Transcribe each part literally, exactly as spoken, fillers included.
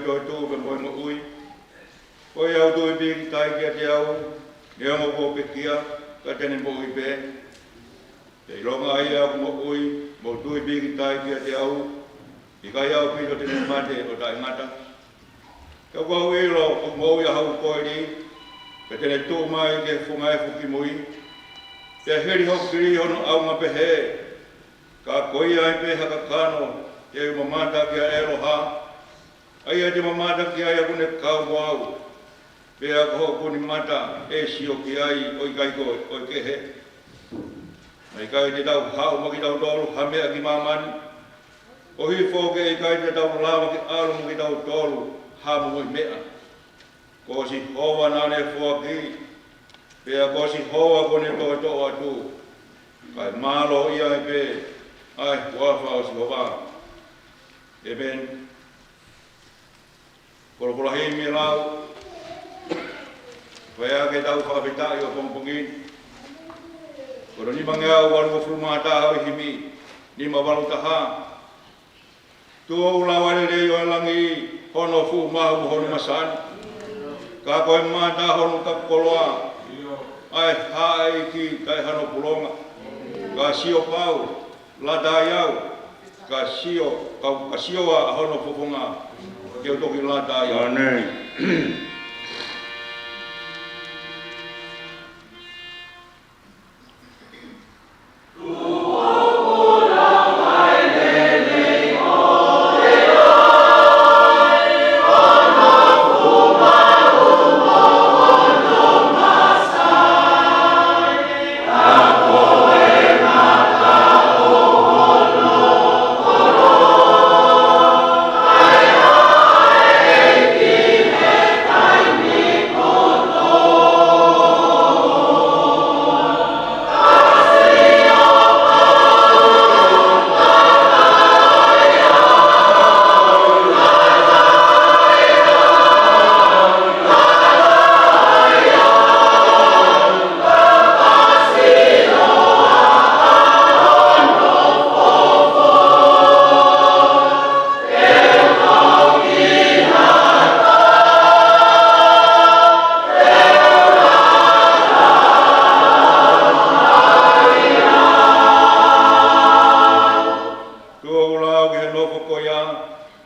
toetuʻu pea mo e moʻui. Ko ia ʻoku tui pīkitai kiate au, neongo kuo pekia, ka te ne moʻui pē. Pea ʻilonga ʻa ia ʻoku moʻui, mo tui pīkitai kiate au, ʻikai ʻaupito te ne mate ʻo taʻengata. Ka ʻoku ou ʻilo ʻoku moʻui ʻa hoku koeli, pea te ne tuʻu mai ki he funga efu kimui. Pea hili hoku kili hono ʻaunga pehē, ka ko ia ai pē ha kakano, te u mamata kia ʻEloha. ʻA ia te u mamata ki ai ʻoku ne kau mo au. Pea ko hoku nimata ʻe sio ki ai ʻo ʻikai ko e kehe. Naʻe ʻikai te tau haʻu mo kitautolu ha meʻa ki māmani. Koeʻuhi foki ʻe ʻikai te tau lava ke ʻalu mo kitautolu ha momoʻi meʻa. Ko Sihova naʻa ne foaki, pea ko Sihova kuo ne toʻotoʻo atu. Kae mālō ia ai pē ʻa e huafa ʻo Sihova. ʻĒmeni. Folofola himi ʻe lau. Pea ke tau fakafetaʻi ʻapongipongi ni. Ko e nimangeau valungofulu mā taha ʻo e himi, nima valu taha. Tuʻu ʻo lau ʻa e lelei ʻo e langi, hono fuʻu mahu mo hono masani. Ka ko e mata hono kaku koloa, ʻa e haʻa ʻeiki taʻe hano pulonga. Ka sio pau, lata ai au, ka sio, ka, ka sio ʻa hono fofonga, ke u toki lata ai au. ʻĒmeni. Tuʻu ʻo lau ki he nofo ko ia,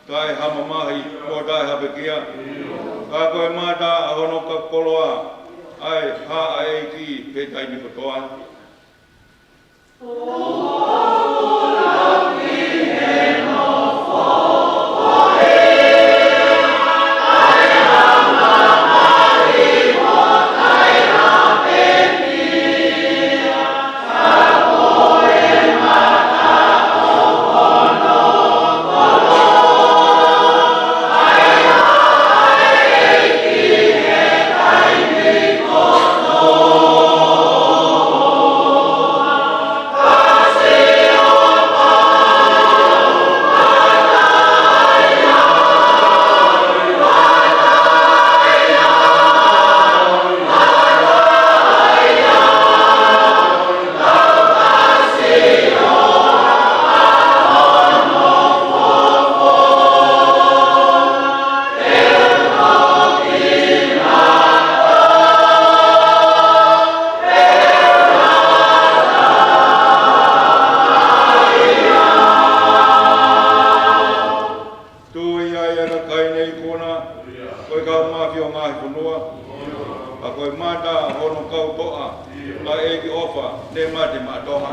taʻe ha mamahi, mo taʻe ha pekia. Ka ko e mata ʻa hono kaku koloa, ʻa e haʻa ʻeiki he taimi kotoa. Tuʻu ʻa e kakai ne ikuna, ko e kau mafai ʻo e ngaahi fonua. Ka ko e mata ʻa hono kau toʻa, ʻa e ʻEiki ʻofa, ne mate maʻa Tonga.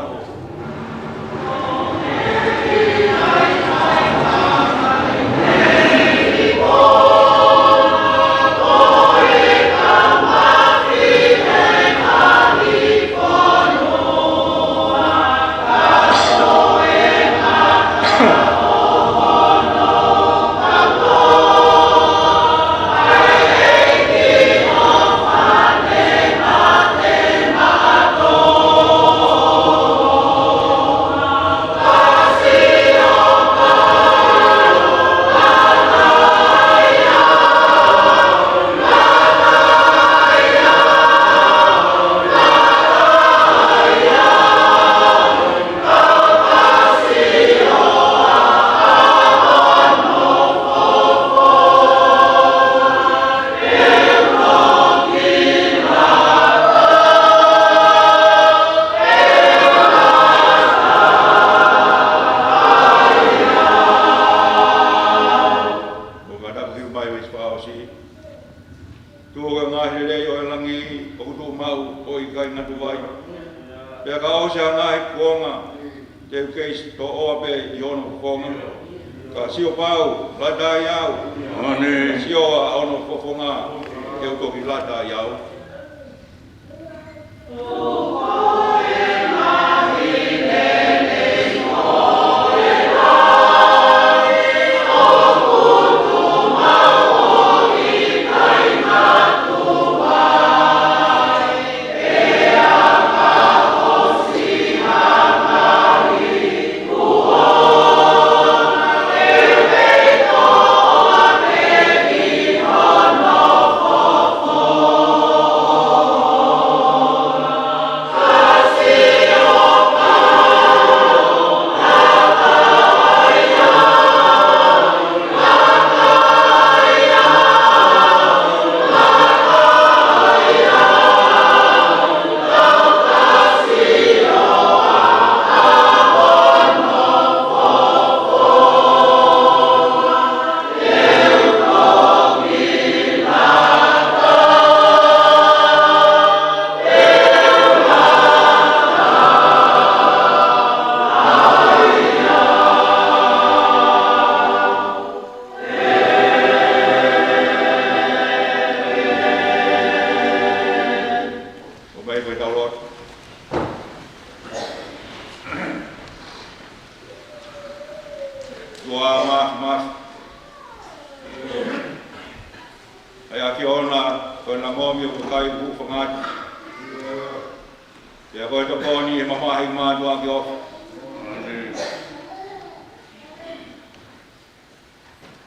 Pea ka ʻosi ʻa e ngaahi kuonga, te u kei sio ʻofa pē ʻi hono fofonga. Ka sio pau, lata ai au. Ka sio ʻa hono fofonga, te u toki lata ai au. ʻOku mau ʻi he tau lotu. ʻOtua Māfimafi, ʻa e ʻAfiona, ko e langomi ʻo e kakai ʻoku fangatu. Pea ko e tokoni ʻi he mamahi mātuʻaki ʻofa.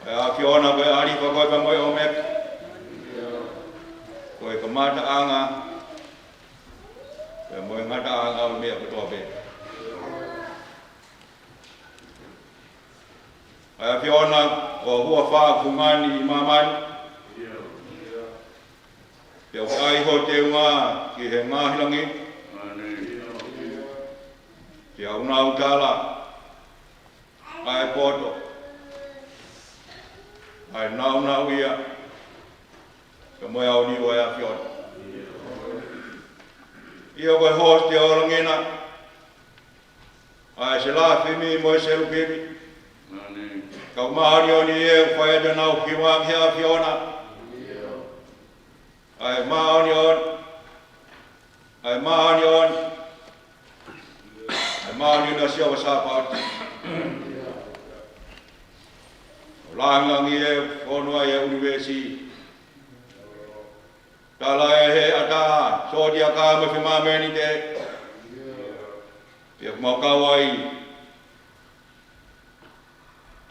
ʻA e ʻAfiona ko e ʻAlifa koe pea mo e ʻOmeka. Ko e kamataʻanga pea mo e ngataʻanga ʻo e meʻa kotoa pē. ʻA e ʻAfiona, ko ho huafa ʻoku fungani ʻi māmani. Pea ʻoku ʻai ho teunga ki he ngaahi langi. Pea ʻoku nau tala ʻa e poto, ʻa e nāunauʻia, pea mo e aoniu ʻa e ʻAfiona. ʻIo, ko e hoosi ʻo e langi na, ʻa e selafimi mo e selupimi. Ka ʻoku māʻoniʻoni ʻa e fai ʻenau hiva ki he ʻAfiona. ʻA e māʻoniʻoni, ʻa e māʻoniʻoni, ʻa e māʻoniʻoni ʻa Sihova Sāpaoti. ʻO langilangi ʻa e fonua ʻi he ʻunivēsi. Tala ʻe he ʻatā, sōtia ka mo e fimāmenite. Pea ʻoku mau kau ai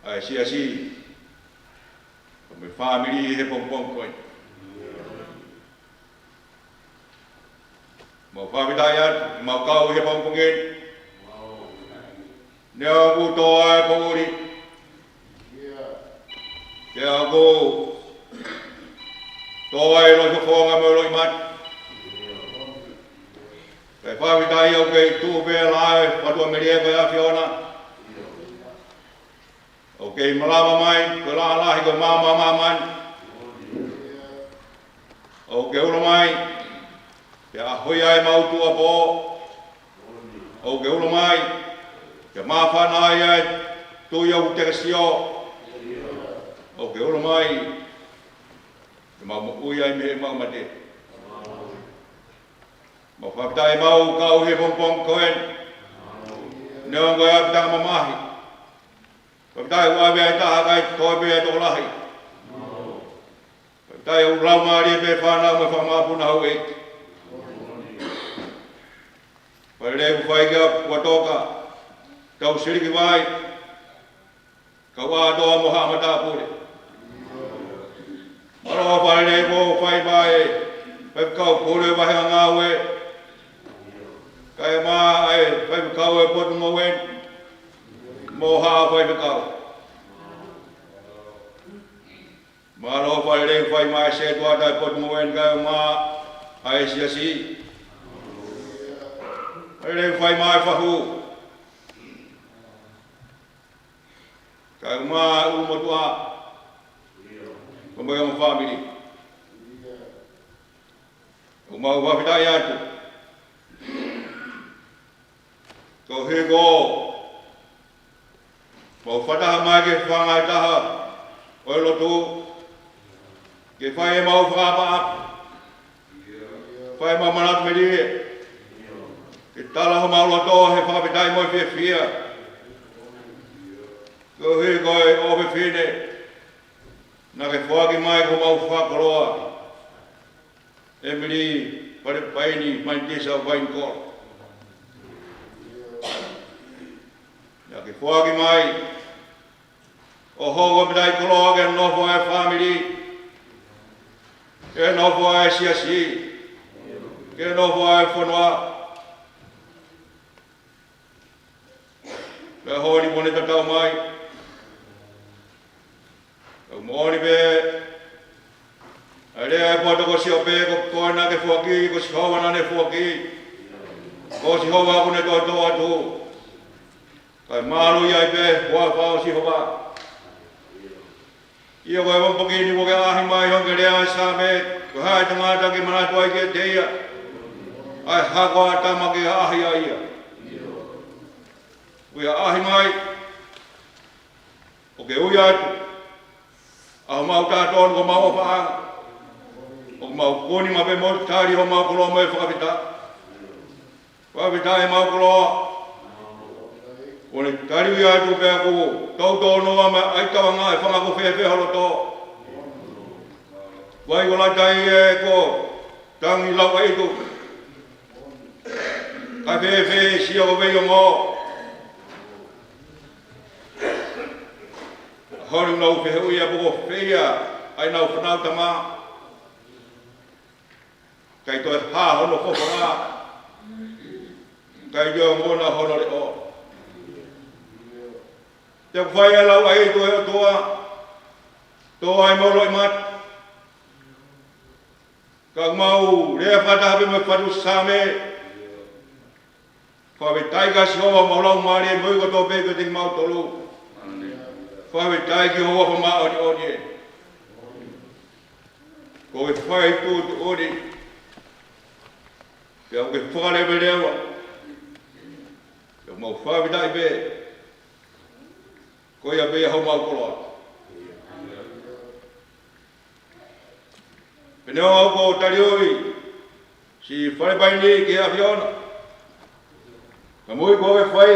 ʻa e siasi, pea mo e fāmili ʻi he pongipongi ko eni. Mau fakafetaʻi atu, mau kau ʻi he pongipongi ni. Neongo ʻoku tō ai e poʻuli, pea ʻoku tō ai e loʻifofonga mo e loʻimata, kae fakafetaʻi ʻoku kei tuʻu pē ʻa e fatuʻamelie ko e ʻAfiona. ʻOku kei malava mai, ko e laʻā lahi ko e maama ʻo māmani. ʻOku ke ulo mai, pea ʻaho ia ʻemau tuʻuapō. ʻOku ke ulo mai, pea māfana ai ʻa e tui ʻoku teka sio. ʻOku ke ulo mai, pea mau moʻui ai mei heʻemau mate. Mau fakafetaʻi mau kau ʻi he pongipongi ko eni. Neongo ʻa e ʻapitanga mamahi, fakafetaʻi ʻoku ʻave ai taha kae toe pē ʻa e tokolahi. Fakafetaʻi ʻoku laumālie pē fānau mo e fanga mokopuna houʻeiki. Fakalelei ʻoku fai kia Kuatoka, Tausiliki Vai, Kauʻātoa mo Haʻa Matāpule. Mālō fakalelei ʻoku fai mai ʻe he Faifekau Pule Vahenga Ngāue, kae ʻumaʻā ʻa e Faifekau ʻo e Potungāue ni mo Haʻa Faifekau. Mālō fakalelei ʻoku fai mai ʻe he Setuata ʻo e Potungāue ni kae ʻumaʻā ʻa e siasi. Fakalelei ʻoku fai mai ʻe he fahu, kae ʻumaʻā ʻa e ʻulumotuʻa, pea mo e ongo fāmili. ʻOku mau fakafetaʻi atu. Koeʻuhi ko ʻemau fakataha mai ke fanga e taha ʻo e lotu, ke fai ʻemau fakaʻapaʻapa, fai ʻemau manatu melie, ke tala homau loto he fakafetaʻi mo e fiefia. Koeʻuhi ko e ʻofefine naʻa ke foaki mai ko homau fakakoloa, ʻEmili Falepaini Maitisa Vainikolo. Naʻa ke foaki mai ʻo hoko ko e mataʻikoloa ki he nofo ʻa e fāmili, ki he nofo ʻa e siasi, ki he nofo ʻa e fonua. Pea honi mo ne tatau mai. Kau moʻoni pē ʻa e lea ʻa e poto ko Siope, ko koe naʻa ke foaki, ko Sihova naʻa ne foaki, ko Sihova ʻoku ne toʻotoʻo atu. Kae mālō ia ai pē huafa ʻo Sihova. ʻIo, ko e ʻaho ni kuo ke ʻaʻahi mai ʻo ke lea ʻa e Saame, ko hai ʻa e tangata ke manatu ai kiate ia, ʻa e hako ʻa ʻĀtama ke ʻaʻahi ʻa ia. Kuo ke ʻaʻahi mai ʻo ke ui atu ʻa homau taʻetonu ko homau ʻofaʻanga, ʻoku mau kuni maʻu pē mo tali homau koloa mo e fakafetaʻi. Fakafetaʻi homau koloa. Kuo ne tali ui atu pea kuo toutou noa mai ʻa e tauʻanga ʻa e fanga ko fēfē ho loto. Vai ko lata ʻi he ko tangi lau ʻa e ʻitu. Kae fēfē sio ko vei ongo. Honi nau fehuʻia pe ko fē ia ʻa ʻenau fānau tama. ʻIkai toe hā hono fofonga, ʻikai toe ongona hono leʻo. Te u fai ʻa e lau ʻa e ʻitu ʻe ʻOtua, tō ai mau loʻimata. Ka mau lea fakataha pē mo e fatu Saame. Fakafetaʻi kia Sihova homau laumālie mo e ʻikai toe pē kiate kimautolu. Fakafetaʻi ki he huafa māʻoniʻoni ē. Ko e fai tuʻutuʻuni. Pea ʻoku ke fakaleveleva. Pea mau fakafetaʻi pē. Ko ia pē ia homau koloa. Pea neongo ʻoku tali ui si Falepaini ki he ʻAfiona. Ka mui ko e fai,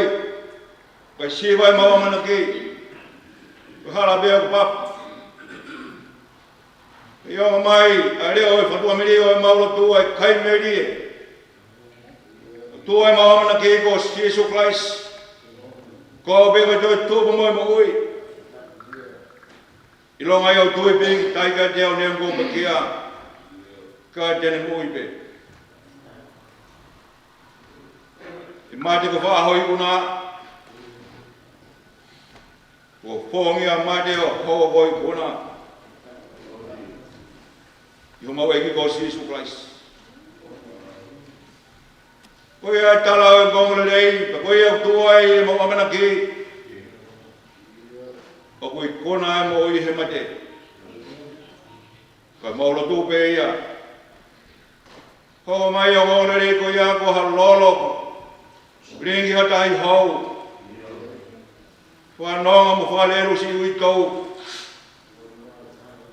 ka si vai mau ʻamanaki. Ko e hala pē ʻoku papa. ʻIo mai, ʻa e leʻo ʻo e fatu ʻEmili ʻo ʻemau lotu ʻa e kai melie. Tuʻu ai mau ʻamanaki ko Sīsū Kalaisi. Ko au pē ko e toetuʻu mo e moʻui. ʻIlonga ʻi au tui pē ki ai ka te au neongo pekia. Ka te ne moʻui pē. ʻI mate ko faʻahi ʻuna. Ko e fōngia mate ʻo hoko ko e ʻuna. ʻI homau ʻEiki ko Sīsū Kalaisi. Ko ia ʻa e tala ʻo e ongoongolelei, pea ko ia ʻoku tuʻu ai ʻemau ʻamanaki. ʻOku ʻi ai ʻa e moʻui he mate. Ka mau lotu pē ia. Hoko mai ʻa e ongoongolelei ko ia ko ha lolo. Lingi ha tahi hou. Fanongo mo fakalelu siʻi uitou.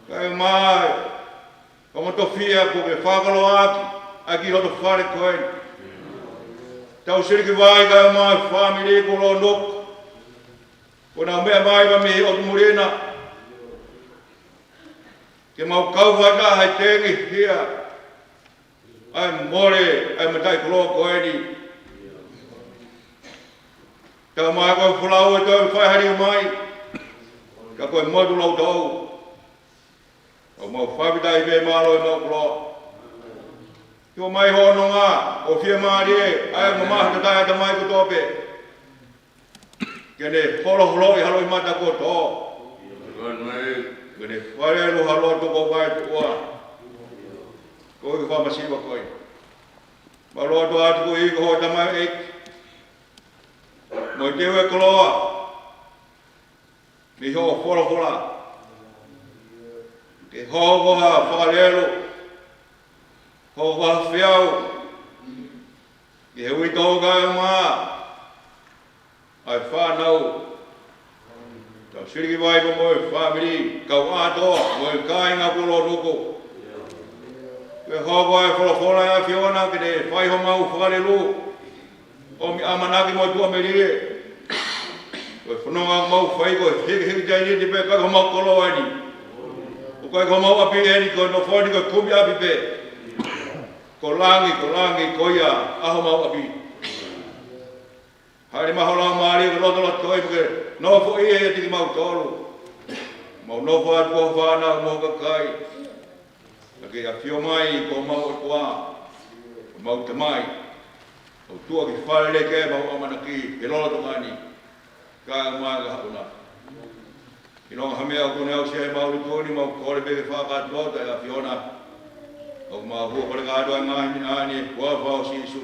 Kae ʻumaʻā ʻa e ongo tofiʻa kuo ke fakakoloa ʻaki ʻa e kiʻi loto fale ko eni. Tau sili ki vai kae ʻumaʻā e fāmili kuo lōnoko. Kuo nau meʻa mai mei he ʻotu muli na. Ke mau kau fakataha he tengi hia ʻa e mole ʻa e mataʻikoloa ko eni. Tau mai ko e folau ʻe toe fai hali mai. Ka ko e motu lau tau. ʻOku mau fakafetaʻi pē mālō ʻemau koloa. ʻIo mai hono ngā, ʻo fiemālie, ʻa e mamaha tatai ʻa e tamai kotoa pē. Ke ne holoholoʻi ha loʻimata kotoa. Ke ne fai ʻa e loha loa toko vai tuʻa. Ko e fakamasiva ko ē. Mālō atu ʻa e tuku ʻi ko ho tamaioʻeiki. Mo e teu ʻa e koloa. Mei hoʻo folofola. Ke hoko ha fakalelu. Hoko ha feau. Ke he uitou kae ʻumaʻā ʻa e fānau, Tausiliki Vaipo mo e fāmili, kau ʻātoa mo e kāinga Pulonuku. Ke hoko ʻa e folofola ʻa e ʻAfiona ke ne fai homau fakalelū, ʻomi ʻamanaki mo e tuʻamelie. Ko e fononga ʻoku mau fai ko e hikihiki tēniti pē, ʻikai ko homau koloa eni. ʻOku ʻikai ko homau ʻapi eni, ko e nofo ni ko e kumi ʻapi pē. Ko langi, ko langi, ko ia ʻa homau ʻapi. Hāʻele mai ho Laumālie ke lotoloto ai pea ke nofoʻia ʻiate kimautolu. Mau nofo atu ko e fānau mo e kakai. Ka ke ʻafio mai ko homau ʻOtua, ko homau Tamai. ʻOku tuʻa ki fale leke ʻemau ʻamanaki he lolotonga ni, kae ʻumaʻā ʻa e ʻaho ni. ʻIlonga ha meʻa ʻoku ne aʻusia ʻi heʻemau lotu ni, mau kole pē ke fakakātoa atu ʻa e ʻAfiona. ʻOku mau hū ʻo kole kātoa ʻa e ngaahi meʻa ni ʻi he huafa ʻo Sīsū,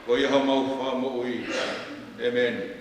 ko ia homau Fakamoʻui. ʻĒmeni.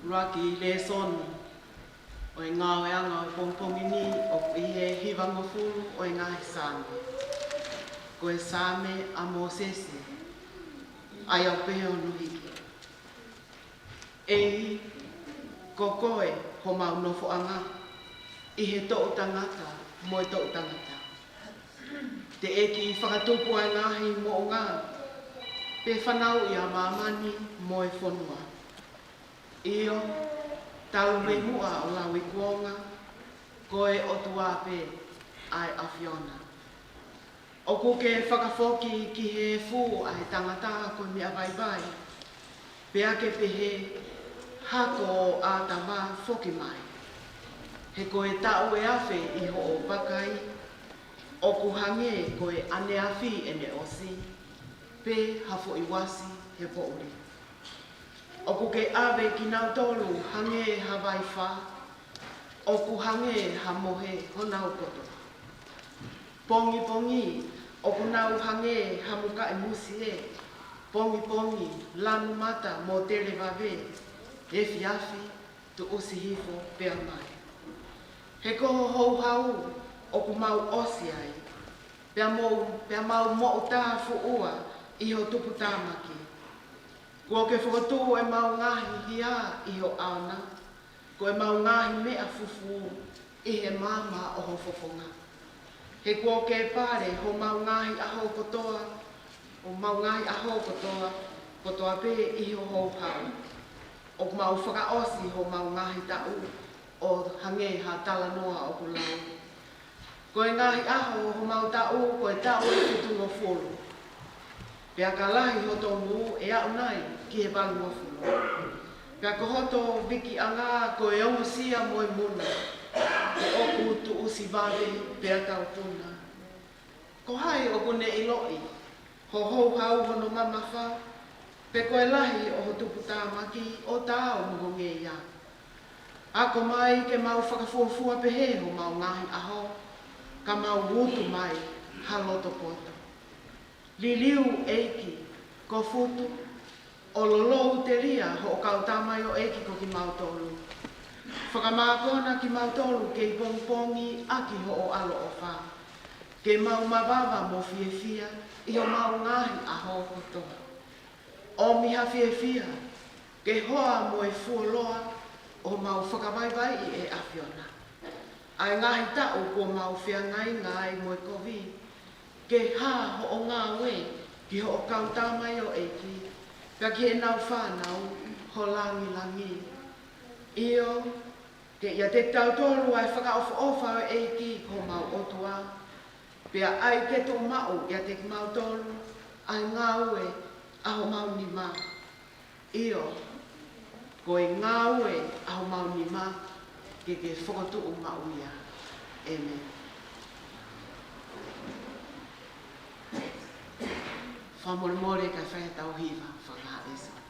ʻUluaki lēsoni ʻo e ngāueʻanga ʻo e pongipongi ni ʻoku ʻi he hivangofulu ʻo e ngaahi Saame. Ko e Saame ʻa Mōsese, ʻa ia ʻoku pehē hono hiki: ʻEiki, ko koe homau nofoʻanga ʻi he toʻutangata mo e toʻutangata. Teʻeki fakatupu ʻa e ngaahi moʻunga, pe fanauʻi ʻa māmani mo e fonua. ʻIo, talu mei muʻa ʻo lauikuonga, ko e ʻOtua pē ʻa e ʻAfiona. ʻOku ke fakafoki ki he efu ʻa e tangata ko e meʻa vaivai, pea ke pehē, Hako ʻo ʻĀtama, foki mai. He ko e taʻu ʻe afe ʻi hoʻo vakai, ʻoku hangē ko e ʻaneafi ʻene ʻosi, pe ha foʻi uasi he poʻuli. ʻOku ke ʻave kinautolu hangē ha vaifā, ʻoku hangē ha mohe honau poto. Pongipongi ʻoku nau hangē ha mukaʻi musie, pongipongi lanu mata mo televave, efiafi tuʻusi hifo pea mai. He ko ho houhau ʻoku mau ʻosi ai, pea mau, pea mau moʻutāfuʻua ʻi ho tuputāmaki. Kuo ke fokotuʻu ʻemau ngaahi hia ʻi ho ʻaona, ko ʻemau ngaahi meʻa fufū ʻi he maama ʻo ho fofonga. He kuo ke pale homau ngaahi ʻaho kotoa, homau ngaahi ʻaho kotoa, kotoa pē ʻi ho houhau. ʻOku mau fakaʻosi homau ngaahi taʻu ʻo hangē ha talanoa ʻoku lau. Ko e ngaahi ʻaho ʻo homau taʻu ko e taʻu ʻe fitungofulu. Pea ka lahi hoto ngū ʻe aʻu nai ki he valungofulu. Pea ko hoto vikiʻanga ko e ongosia mo e muna. He ʻoku tuʻusi vave pea taupuna. Ko hai ʻoku ne ʻiloʻi ho houhau hono mamafa, pe ko e lahi ʻo ho tuputāmaki ʻo taau mo ho ngeia? Ako mai ke mau fakafuofua pehē homau ngaahi ʻaho, ka mau utu mai ha loto poto. Liliu ʻEiki, ko futu, ʻo lolou telia hoʻo kau tamaioʻeiki ko kimautolu. Fakamākona kimautolu kei pongipongi ʻaki hoʻo ʻaloʻofa. Ke mau mavava mo fiefia ʻi homau ngaahi ʻaho kotoa. ʻOmi ha fiefia ke hoa mo e fuoloa ʻo mau fakavaivaiʻi ʻe ʻAfiona ʻa e ngaahi taʻu kuo mau feangainga ai mo e kovi, ke hā hoʻo ngāue ki hoʻo kau tamaioʻeiki, pea ki heʻenau fānau ho langilangi. ʻIo, ke ʻiate kitautolu ʻa e fakaʻofoʻofa ʻo e ʻEiki ko homau ʻOtua, pea ʻai ke tuʻumaʻu ʻiate kimautolu ʻa e ngāue ʻa homau nima. ʻIo, ko e ngāue ʻa homau nima ke ke fokotuʻu maʻu ia. ʻĒmeni. Fakamolemole kae fai ʻetau hiva fakahāʻele.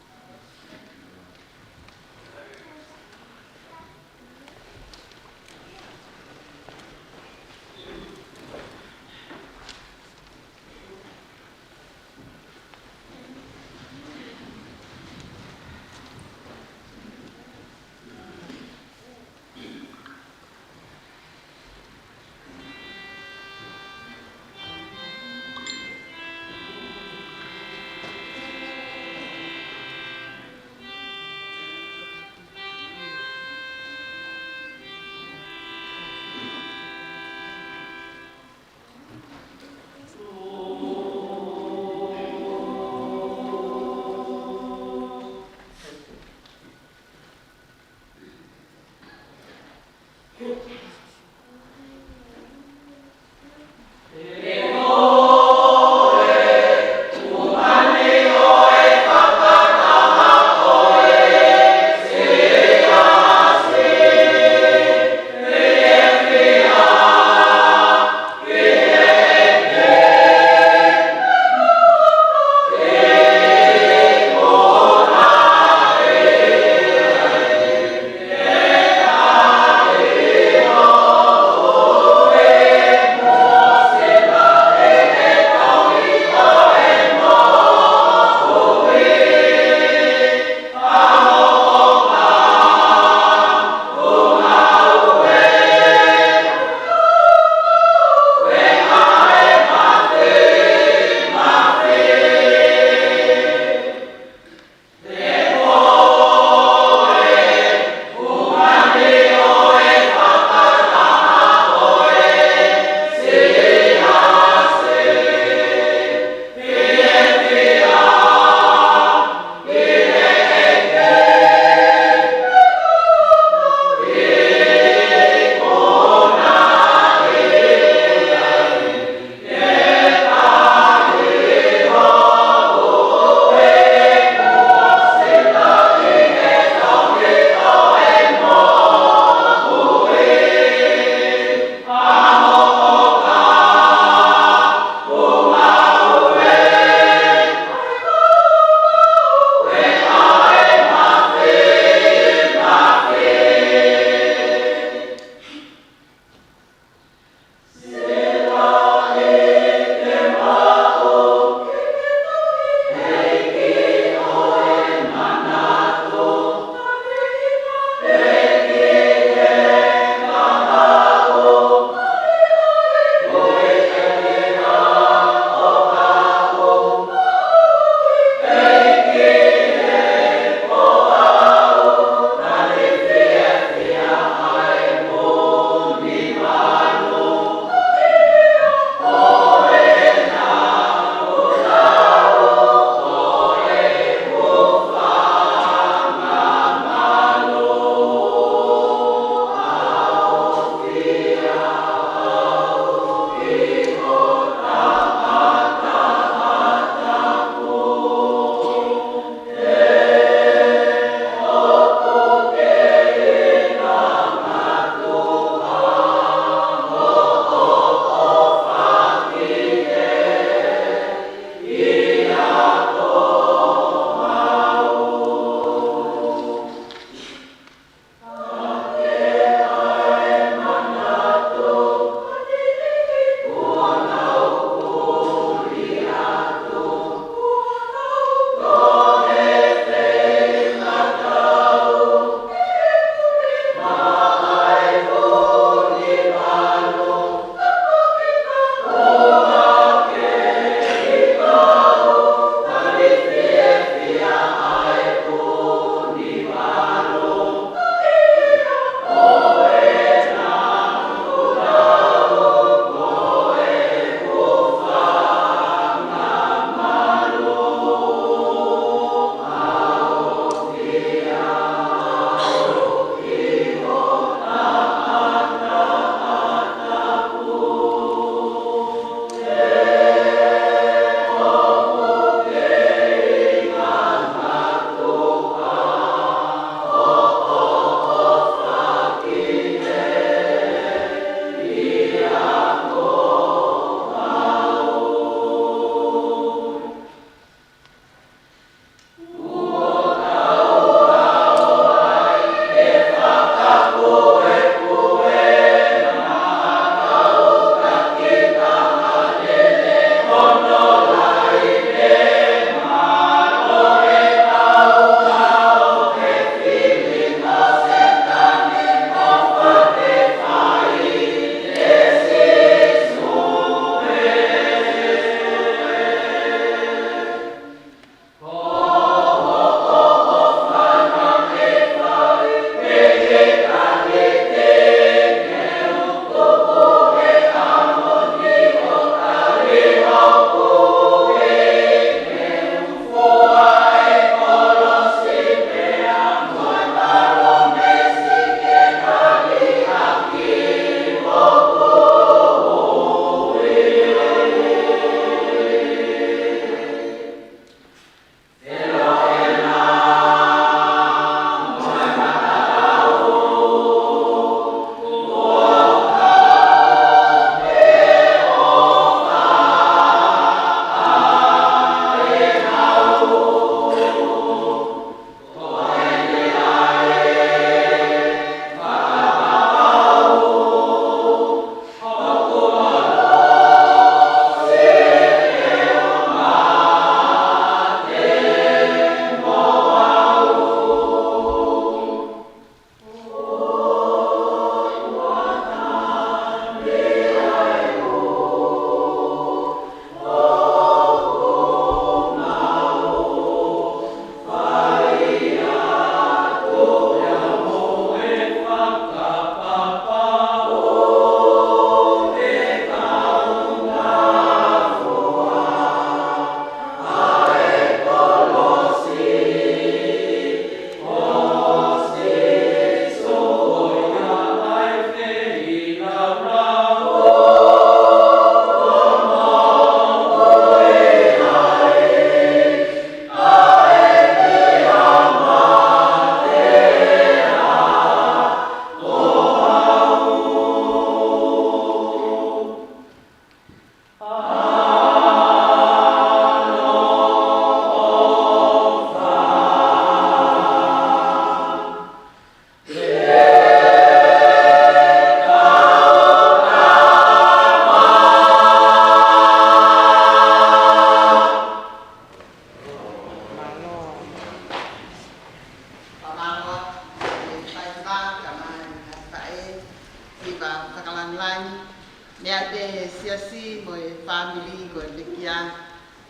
Meʻa pē he siasi mo e fāmili ko e pekia,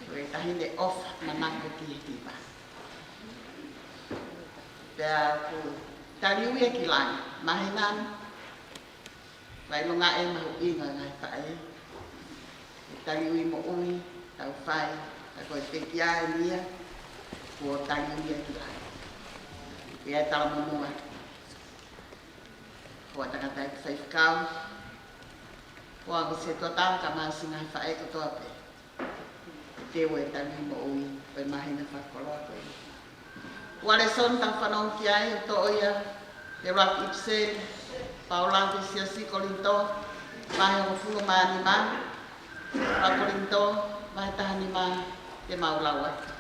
ko e taʻahine ʻofa manako ki he hiva. Pea ʻoku taliui ia ki langi, mahino, fai longa e mahuʻinga ngaahi faʻē. Taliui moʻui, tau fai, ka ko e pekia eni ia, kuo taliui ia ki langi. Pea e talamonū atu. Ko e tangataʻeiki faifekau, ko e ongo setuata ka mo e ngaahi faʻē kotoa pē. Te u e taliui moʻui, ko e mahino fakakoloa ko ē. Ko e lēsoni tau fanongo ki ai, ʻoku toʻo ia, he ʻuluaki ʻipiseli, Paula ki he siasi Kolinitō, vahe hongofulu mā nima, ʻuluaki Kolinitō, vahe taha nima, te mau lau atu.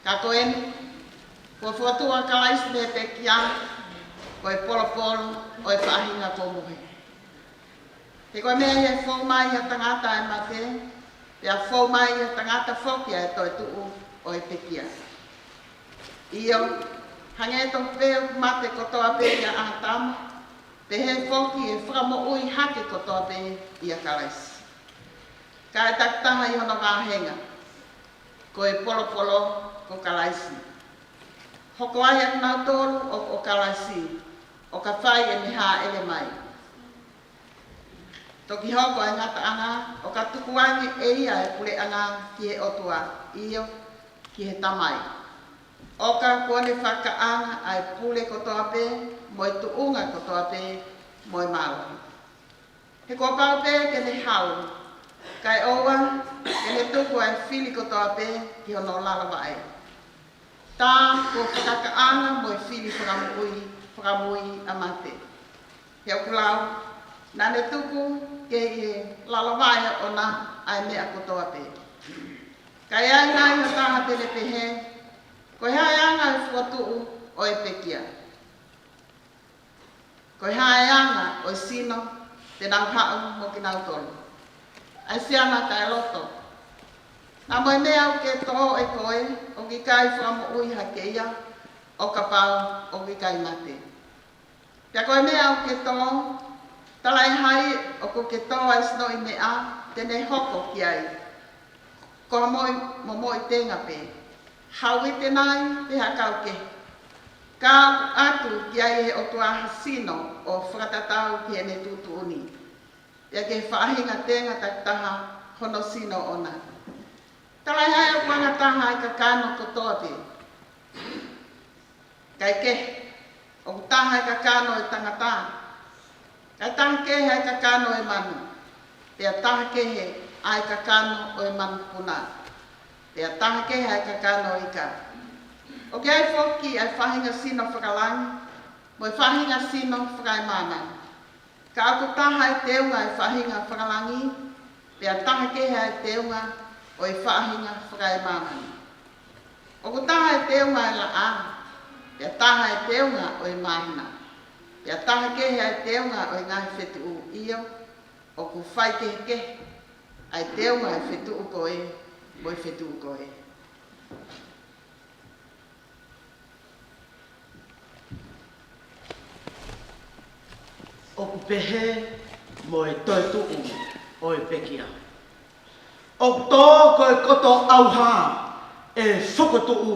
Ka ko eni, kuo fokotuʻu ʻa Kalaisi mei he pekia, ko e polopolo ʻo e faʻahinga kuo mohe. He ko e meʻa ʻi he fou mai ʻa e tangata ʻa e mate, pea fou mai ʻa e tangata foki ʻa e toetuʻu ʻo e pekia. ʻIo, hangē tofu pē ʻoku mate kotoa pē ʻia ʻĀtama, pehē foki ʻe fakamoʻui hake kotoa pē ʻia Kalaisi. Ka ʻe takitaha ʻi hono vāhenga, ko e polopolo ko Kalaisi. Hoko ai ʻa kinautolu ʻoku ʻo Kalaisi, ʻo ka fai ʻene hāʻele mai. Toki hoko ʻa e ngataʻanga, ʻo ka tukuange ʻe ia ʻa e puleʻanga ki he ʻOtua, ʻio, ki he Tamai. ʻO ka kuo ne fakakaʻanga ʻa e pule kotoa pē, mo e tuʻunga kotoa pē, mo e mālohi. He kuo pau pē ke ne haʻu, kae ʻoua ke ne tuku ʻa e fili kotoa pē ki hono lalo vaʻe. Tā kuo fakakaʻanga mo e fili fakamoʻui, fakamui ʻa mate. He ʻoku lau, naʻa ne tuku ki he lalo vaʻe ʻoʻona ʻa e meʻa kotoa pē. Ka ʻi ai nai ha taha te ne pehē, ko e hā e anga ʻo e fokotuʻu ʻo e pekia? Ko e hā e anga ʻo e sino te nau haʻu mo kinautolu? ʻA e siana taʻeloto. Naʻa mo e meʻa ʻoku ke tō ʻe koe, ʻoku ʻikai fakamoʻui hake ia, ʻo kapau ʻoku ʻikai mate. Pea ko e meʻa ʻoku ke tō, talaʻehai ʻoku ke tō ʻa e sinoʻi meʻa te ne hoko ki ai. Ko e moʻi, momoʻi tenga pē. Hau ʻi tenai pe ha kau kehe. Ka ʻoatu ki ai ʻe he ʻOtua ha sino ʻo fakatatau ki heʻene tuʻutuʻuni. Pea ki he faʻahinga tenga takitaha hono sino ʻoʻona. Talaʻehai ʻoku anga taha ʻa e kakano kotoa pē. Kae kehe, ʻoku taha ʻa e kakano ʻo e tangata, kae taha kehe ʻa e kakano ʻo e manu, pea taha kehe ʻa e kakano ʻo e manupuna, pea taha kehe ʻa e kakano ʻo e ika. ʻOku ʻi ai foki ʻa e faʻahinga sino fakalangi, mo e faʻahinga sino fakaemāmani. Ka ʻoku taha ʻa e teunga ʻo e faʻahinga fakalangi, pea taha kehe ʻa e teunga ʻo e faʻahinga fakaemāmani. ʻOku taha ʻa e teunga ʻo e laʻā, pea taha ʻa e teunga ʻo e māhina, pea taha kehe ʻa e teunga ʻo e ngaahi fetuʻu, ʻio, ʻoku faikehekehe ʻa e teunga ʻo e fetuʻu ko ē mo e fetuʻu ko ē. ʻOku pehē mo e toetuʻu ʻo e pekia. ʻOku tō ko e koto ʻauha ʻe fokotuʻu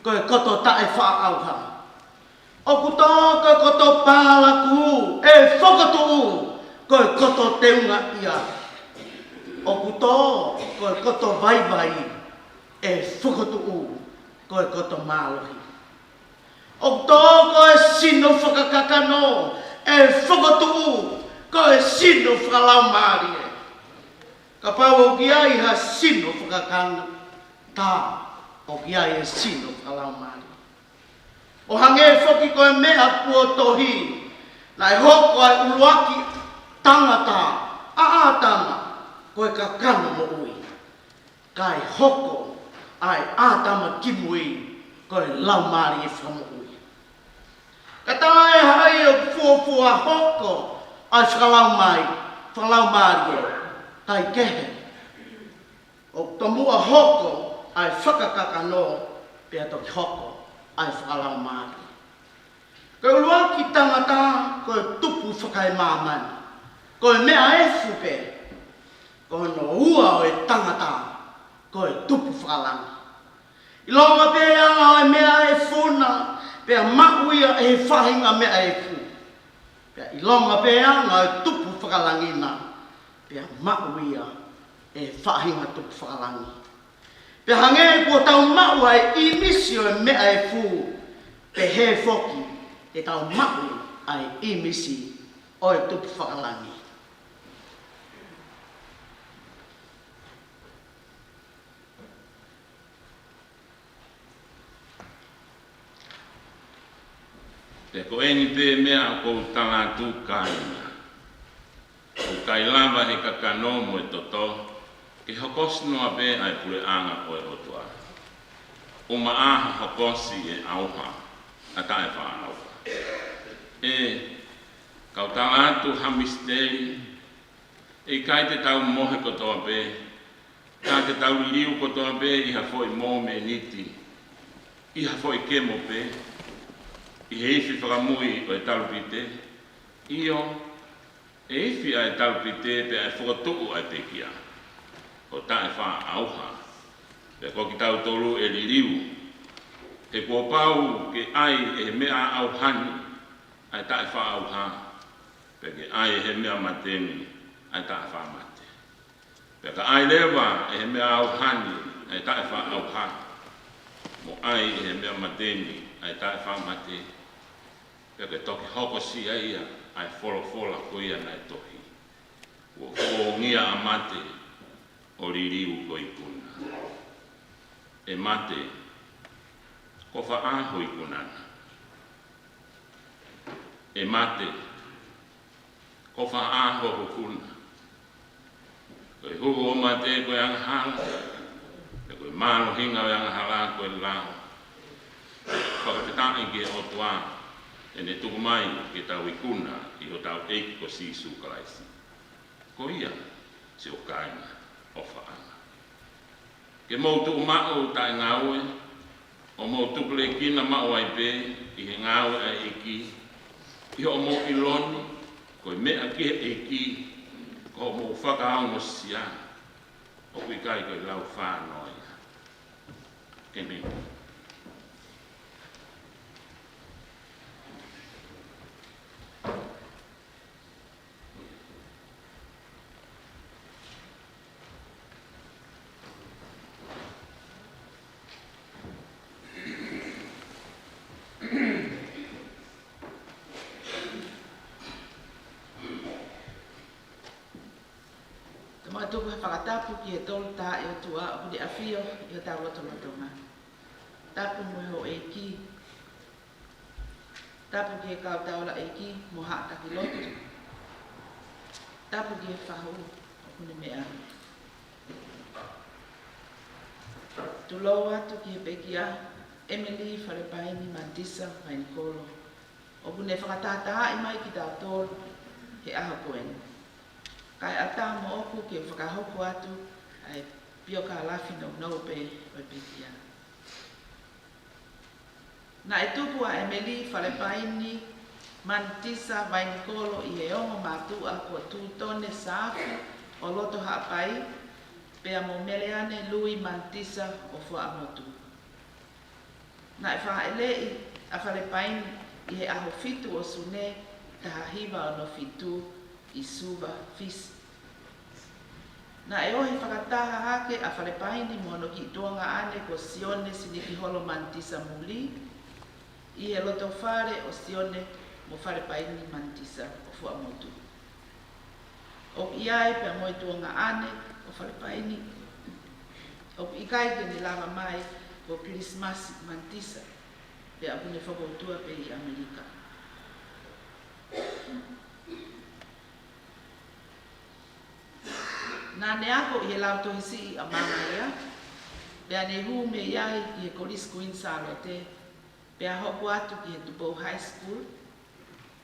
ko e koto taʻefaʻaʻauha. ʻOku tō ko e koto pālaku ʻe fokotuʻu ko e koto teunga ia. ʻOku tō ko e koto vaivai ʻe fokotuʻu ko e koto mālohi. ʻOku tō ko e sino fakakakano ʻe fokotuʻu ko e sino fakalaumālie. Kapau ʻoku ʻi ai ha sino fakakakano, tā ʻoku ʻi ai e sino fakalaumālie. ʻO hangē foki ko e meʻa kuo tohi, naʻe hoko ʻa e ʻuluaki tangata, ʻa ʻĀtama, ko e kakano moʻui. Kae hoko ʻa e ʻĀtama kimui ko e laumālie fakamoʻui. Ka tā ʻe hai ʻoku fuofua hoko ʻa e fakalaumālie, fakalaumālie, kae kehe. ʻOku tomuʻa hoko ʻa e fakakakano pea toki hoko ʻa e fakalaumālie. Ko e ʻuluaki tangata ko e tupu fakaemāmani, ko e meʻa efu pē. Ko hono ua ʻo e tangata ko e tupu fakalangi. ʻIlonga pē anga ʻo e meʻa efu na, pea maʻu ia ʻe he faʻahinga meʻa efu. Pea ʻilonga pē anga ʻo e tupu fakalangi na, pea maʻu ia ʻe he faʻahinga tupu fakalangi. Pea hangē kuo tau maʻu ʻa e ʻīmisi ʻo e meʻa efu, pehē foki te tau maʻu ʻa e ʻīmisi ʻo e tupu fakalangi. Pea ko eni pē meʻa ʻoku ou tala atu, kāinga, ʻoku ʻikai lava ʻe he kakano mo e toto ke hokosi noa pē ʻa e puleʻanga ʻo e ʻOtua. ʻUmaʻā ha hokosi ʻe ʻauha, ʻa e taʻefaʻaʻauha. ʻE, kau tala atu ha misiteli, ʻe ʻikai te tau mohe kotoa pē, ka te tau liliu kotoa pē ʻi ha foʻi mōmeniti, ʻi ha foʻi kemo pē, ʻi he ifi fakamui ʻo e talupite. ʻIo, ʻe ifi ʻa e talupite pea ʻe fokotuʻu ʻa e pekia, ʻo taʻefaʻaʻauha. Pea ko kitautolu ʻe liliu, he kuo pau ke ʻai ʻe he meʻa ʻauha ni ʻa e taʻefaʻaʻauha, pea ke ʻai ʻe he meʻa mate ni ʻa e taʻefaʻamate. Pea ka ʻai leva ʻe he meʻa ʻauha ni ʻa e taʻefaʻaʻauha, mo ʻai ʻe he meʻa mate ni ʻa e taʻefaʻamate, pea ke toki hokosia ia ʻa e folofola ko ia naʻe tohi, kuo fōngia ʻa mate ʻo liliu ho ikuna. ʻE mate, ko fē ho ikuna na? ʻE mate, ko fē ho hukuna? Ko e huhu ʻo mate ko e angahala, pea ko e mālohinga ʻo e angahala ko e lao. Fakafetaʻi ki he ʻOtua, ʻene tuku mai ke tau ikuna ʻi hotau ʻEiki ko Sīsū Kalaisi. Ko ia, siʻoku kāinga ʻofaʻanga, ke mou tuʻu maʻu taʻengaue, ʻo mou tupulekina maʻu ai pē ʻi he ngāue ʻa e ʻEiki, ʻi hoʻomou ʻilo ni ko e meʻa ki he ʻEiki ko hoʻomou fakaongosia, ʻoku ʻikai ko e laufā noa ia. ʻĒmeni. Te mau tuku ha fakatapu ki he Tolu Tahaʻi ʻOtua ʻoku ne ʻafio ʻi hotau lotolotonga. Tapu mo e houʻeiki. Tapu ki he kau taulaʻeiki mo haʻa taki lotu. Tapu ki he fahu ʻoku ne meʻa. Tulou atu ki he pekia, ʻEmelī Falepaini Mantisa Vainikolo, ʻoku ne fakatahatahaʻi mai kitautolu he ʻaho ko eni. Kae ʻatā moʻoku ke fakahoko atu ʻa e piokalafi nounou pē ʻo e pekia. Naʻe tupu ʻa ʻEmelī Falepaini Mantisa Vainikolo ʻi he ongo mātuʻa ko Tūtone Saafi ʻo Loto Haʻapai, pea mo Meleane Lui Mantisa ʻo Fuaʻamotu. Naʻe fāʻeleʻi ʻa Falepaini ʻi he ʻaho fitu ʻo Sune, taha hiva ono fitu, ʻi Suva, Fisi. Naʻe ohi fakataha hake ʻa Falepaini mo hono kiʻi tuongaʻane ko Sione Sinikiholo Mantisa Muli, ʻi he loto fale ʻo Sione mo Falepaini Mantisa ʻo Fuaʻamotu. ʻOku ʻi ai pea mo e tuongaʻane ʻo Falepaini ʻoku ʻikai ke ne lava mai, ko Kilisimasi Mantisa, pea ʻoku ne fokoutua pē ʻi ʻAmelika. Naʻa ne ako ʻi he lautohi siʻi ʻa Mangaia, pea ne hū mei ai ki he Kolisi Kuini Sālote, pea hoko atu ki he Tupou High School.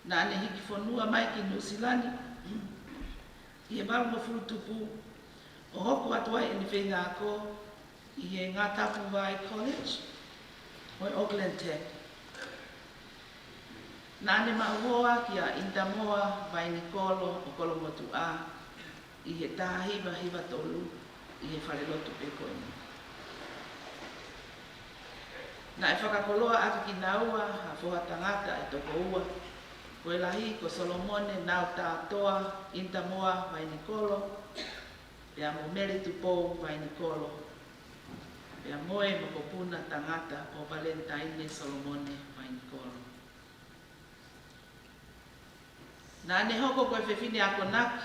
Naʻa ne hiki fonua mai ki Nuʻu Sila ni ʻi he valungofulu tupu, ʻo hoko atu ai ʻene feinga ako ʻi he Ngatapuvae College mo e Auckland Tech. Naʻa ne maʻu hoa kia ʻInitamoa Vainikolo ʻo Kolomotuʻa ʻi he taha hiva hiva tolu ʻi he falelotu pē ko eni. Naʻe fakakoloa ʻaki kinaua ha foha tangata ʻe toko ua, ko e lahi ko Solomone Nautatoa ʻInitamoa Vainikolo, pea mo Mele Tupou Vainikolo, pea mo e mokopuna tangata ko Valentine Solomone Vainikolo. Naʻa ne hoko ko e fefine akonaki.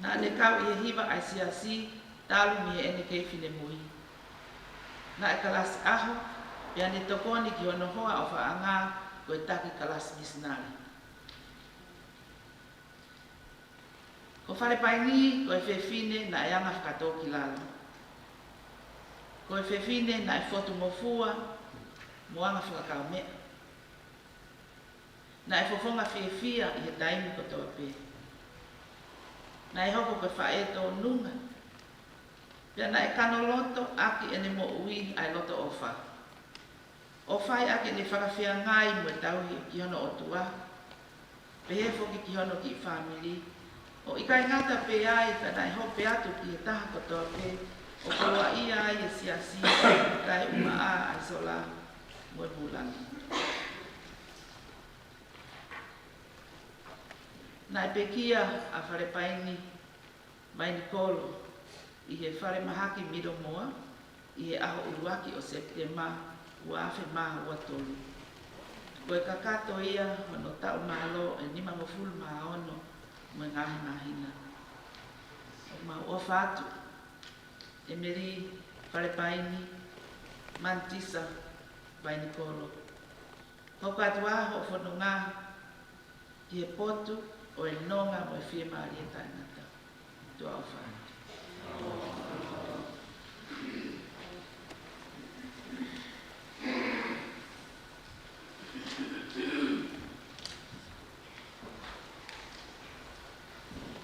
Naʻa ne kau ʻi he hiva ʻa e siasi talu mei heʻene kei finemui. Naʻe kalasi ʻaho, pea ne tokoni ki hono hoa ʻofaʻanga ko e taki kalasi misinale. Ko Falepaini ko e fefine naʻe anga fakatōkilalo. Ko e fefine naʻe fotungofua mo anga fakakaumeʻa. Naʻe fofonga fiefia ʻi he taimi kotoa pē. Naʻe hoko ko e faʻē tōnunga. Pea naʻe kanoloto ʻaki ʻene moʻui ʻa e loto ʻofa, ʻo fai ʻaki ʻene fakafeangai mo e tauhi ki hono ʻOtua, pehē foki ki hono kiʻi fāmili. ʻO ʻikai ngata pē ai, ka naʻe hope atu ki he taha kotoa pē, ʻo koloaʻia ai e siasi, kae ʻumaʻā ʻa e sola mo e vūlangi. Naʻe pekia ʻa Falepaini Vainikolo ʻi he falemahaki Middlemore ʻi he ʻaho ʻuluaki ʻo Sepitema ua afe mā ua tolu. Ko e kakato ia hono taʻu mālō ʻe nimangofulu mā ono mo e ngaahi māhina. ʻOku mau ʻofa atu, ʻEmeli Falepaini Mantisa Vainikolo. Hoko atu ā hoʻo fononga ki he potu ʻo e nonga mo e fiemālie taʻengata. Tuʻa ʻofa atu.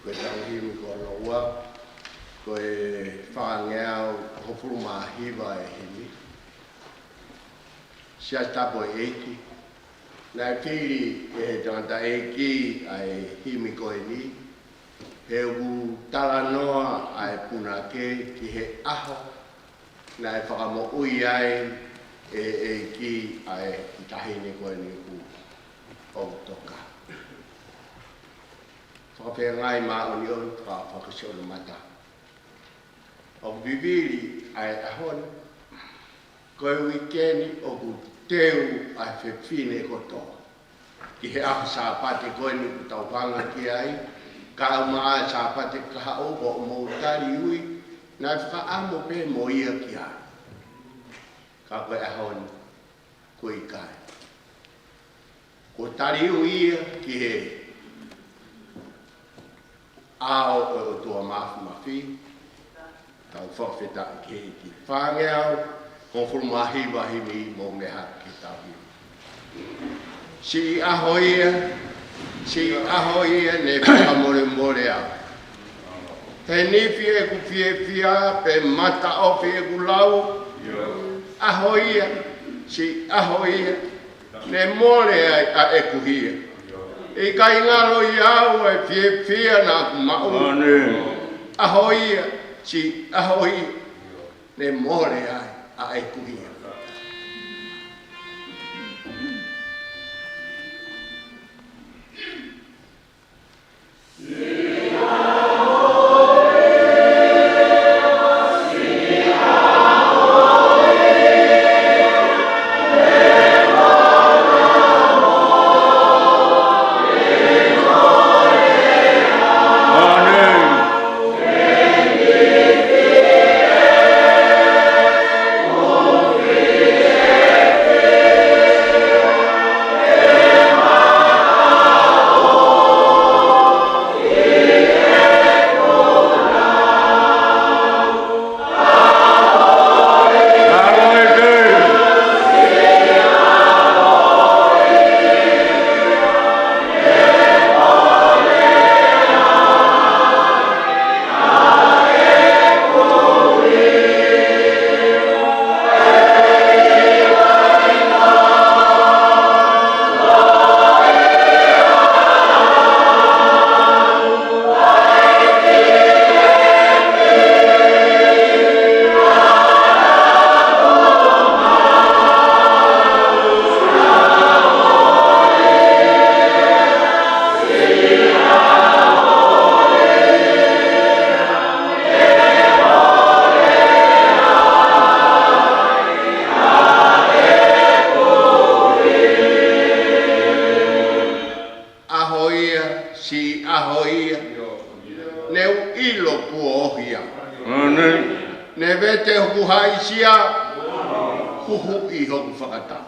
Ko e tau himi ko hono ua, ko e fāngeau hongofulu mā hiva e himi. Siasi Tapu ʻEiki, naʻe fili ʻe he tangataʻeiki ʻa e himi ko eni, he ʻoku talanoa ʻa e punake ki he ʻaho naʻe fakamoʻui ai ʻe he ʻEiki ʻa e kiʻi taʻahine ko eni ʻoku, ʻoku toka. Fakafeangai māʻoniʻoni, fakafakasiʻono mata. ʻOku vivili ʻa e ʻaho ni, ko e uike ni ʻoku teu ʻa e fefine kotoa ki he ʻaho Sāpate ko eni ʻoku tau hanga ki ai, kae ʻumaʻā e Sāpate kahaʻu, ko hoʻomou tali ui, naʻe fakaʻamu pē mo ia ki ai. Ka ko e ʻaho ni, ʻoku ʻikai. Kuo tali ui ia ki he ʻao ʻo e ʻOtua Māfimafi. Tau fakafetaʻi ki he ʻEiki. Fāngeau hongofulu mā hiva himi, mou meʻa hake ki he tau himi. Siʻi ʻaho ia, siʻi ʻaho ia ne fakamolemole au. He nifi ʻeku fiefia, pea mataʻofi ʻeku lau. ʻAho ia, siʻi ʻaho ia, ne mole ai ʻa ʻeku hia. ʻIkai ngalo ʻiate au e fiefia naʻa ku maʻu. ʻĀmeni. ʻAho ia, siʻi ʻaho ia, ne mole ai ʻa ʻeku hia. Kuo haʻisia, huhuʻi hoku fakataha.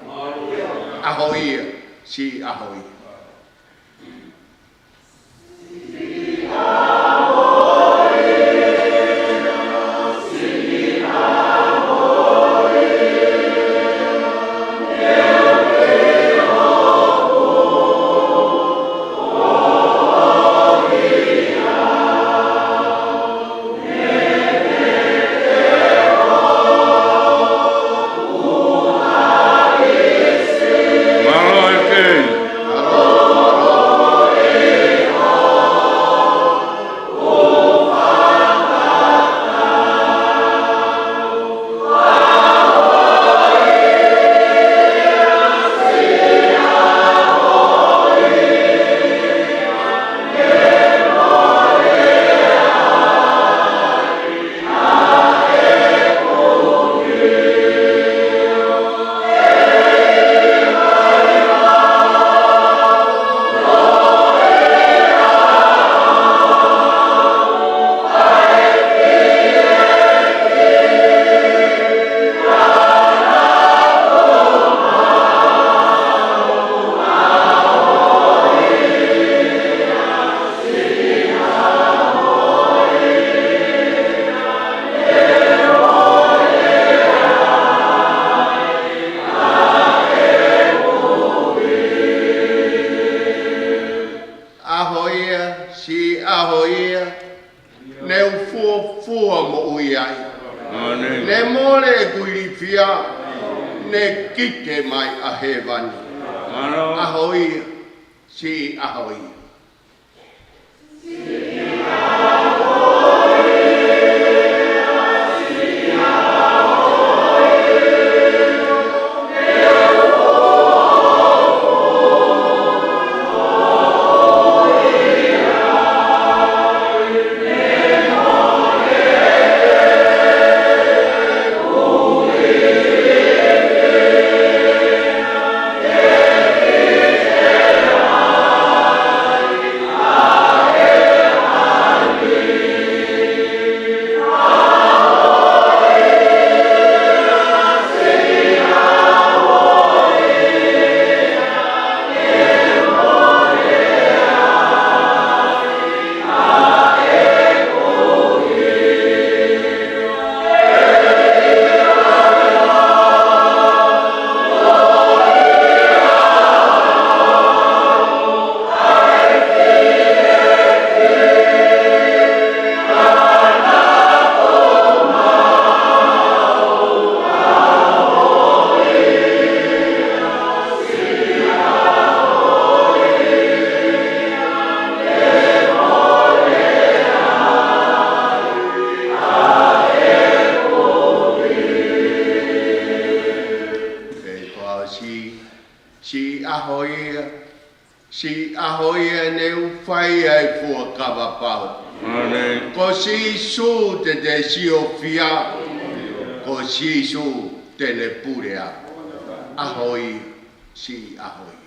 ʻAho ia, siʻi ʻaho ia. ʻAho ia, siʻi ʻaho ia, ne u fuofua moʻui ai. ʻĒmeni. Ne mole ʻeku ilifia, ne kite mai ʻa hēvani. ʻAho ia, siʻi ʻaho ia. Pea ko au, siʻi, siʻi ʻaho ia, siʻi ʻaho ia ne u fai ai fuakava pau. ʻĒmeni. Ko Sīsū te te siofia, ko Sīsū te ne pule au. ʻAho ia, siʻi ʻaho ia.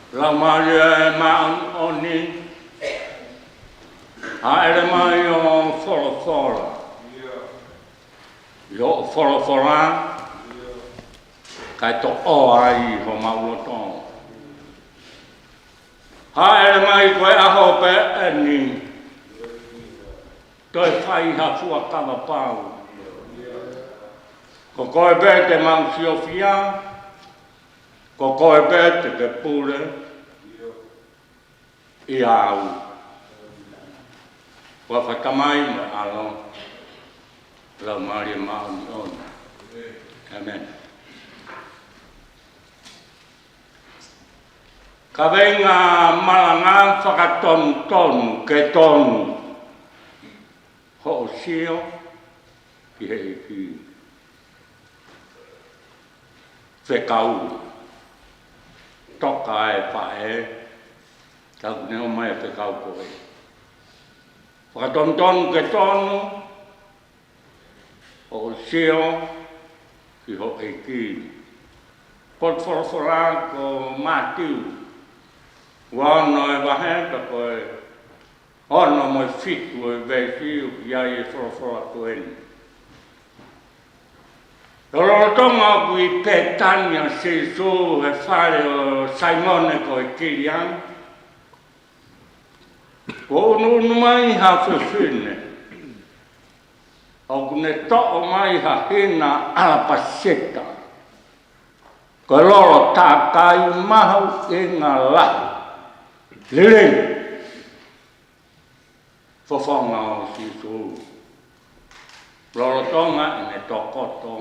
Laumālie Māʻoniʻoni, hāʻele mai ʻo folofola. ʻI hoʻo folofola, kae toʻo ai homau loto. Hāʻele mai ko e ʻaho pē ʻeni, toe fai ha fuakava pau. Ko koe pē te mau siofia, ko koe pē te ke pule ʻia au. Huafa Tamai mo e ʻAlo, Laumālie Māʻoniʻoni. ʻĒmeni. Kaveinga malanga: Fakatonutonu ke tonu hoʻo sio ki he ʻEiki. Fekau. Toka e faʻē, ka kuo ne ʻomai e fekau ko ē. Fakatonutonu ke tonu hoʻo sio ki ho ʻEiki. Potu folofola ko Mātiu, ua ono e vahe, pea ko e ono mo e fitu e veesi ʻoku ʻi ai e folofola ko eni. Lolotonga ʻoku ʻi Pētani ʻa Sīsū he fale ʻo Saimone ko e Kiliani, kuo ʻunuʻunu mai ha fefine ʻoku ne toʻo mai ha hina ʻalapasita, ko e lolo tākai mahuʻinga lahi, lelei. Fofonga ʻo Sīsū, lolotonga ʻene tokoto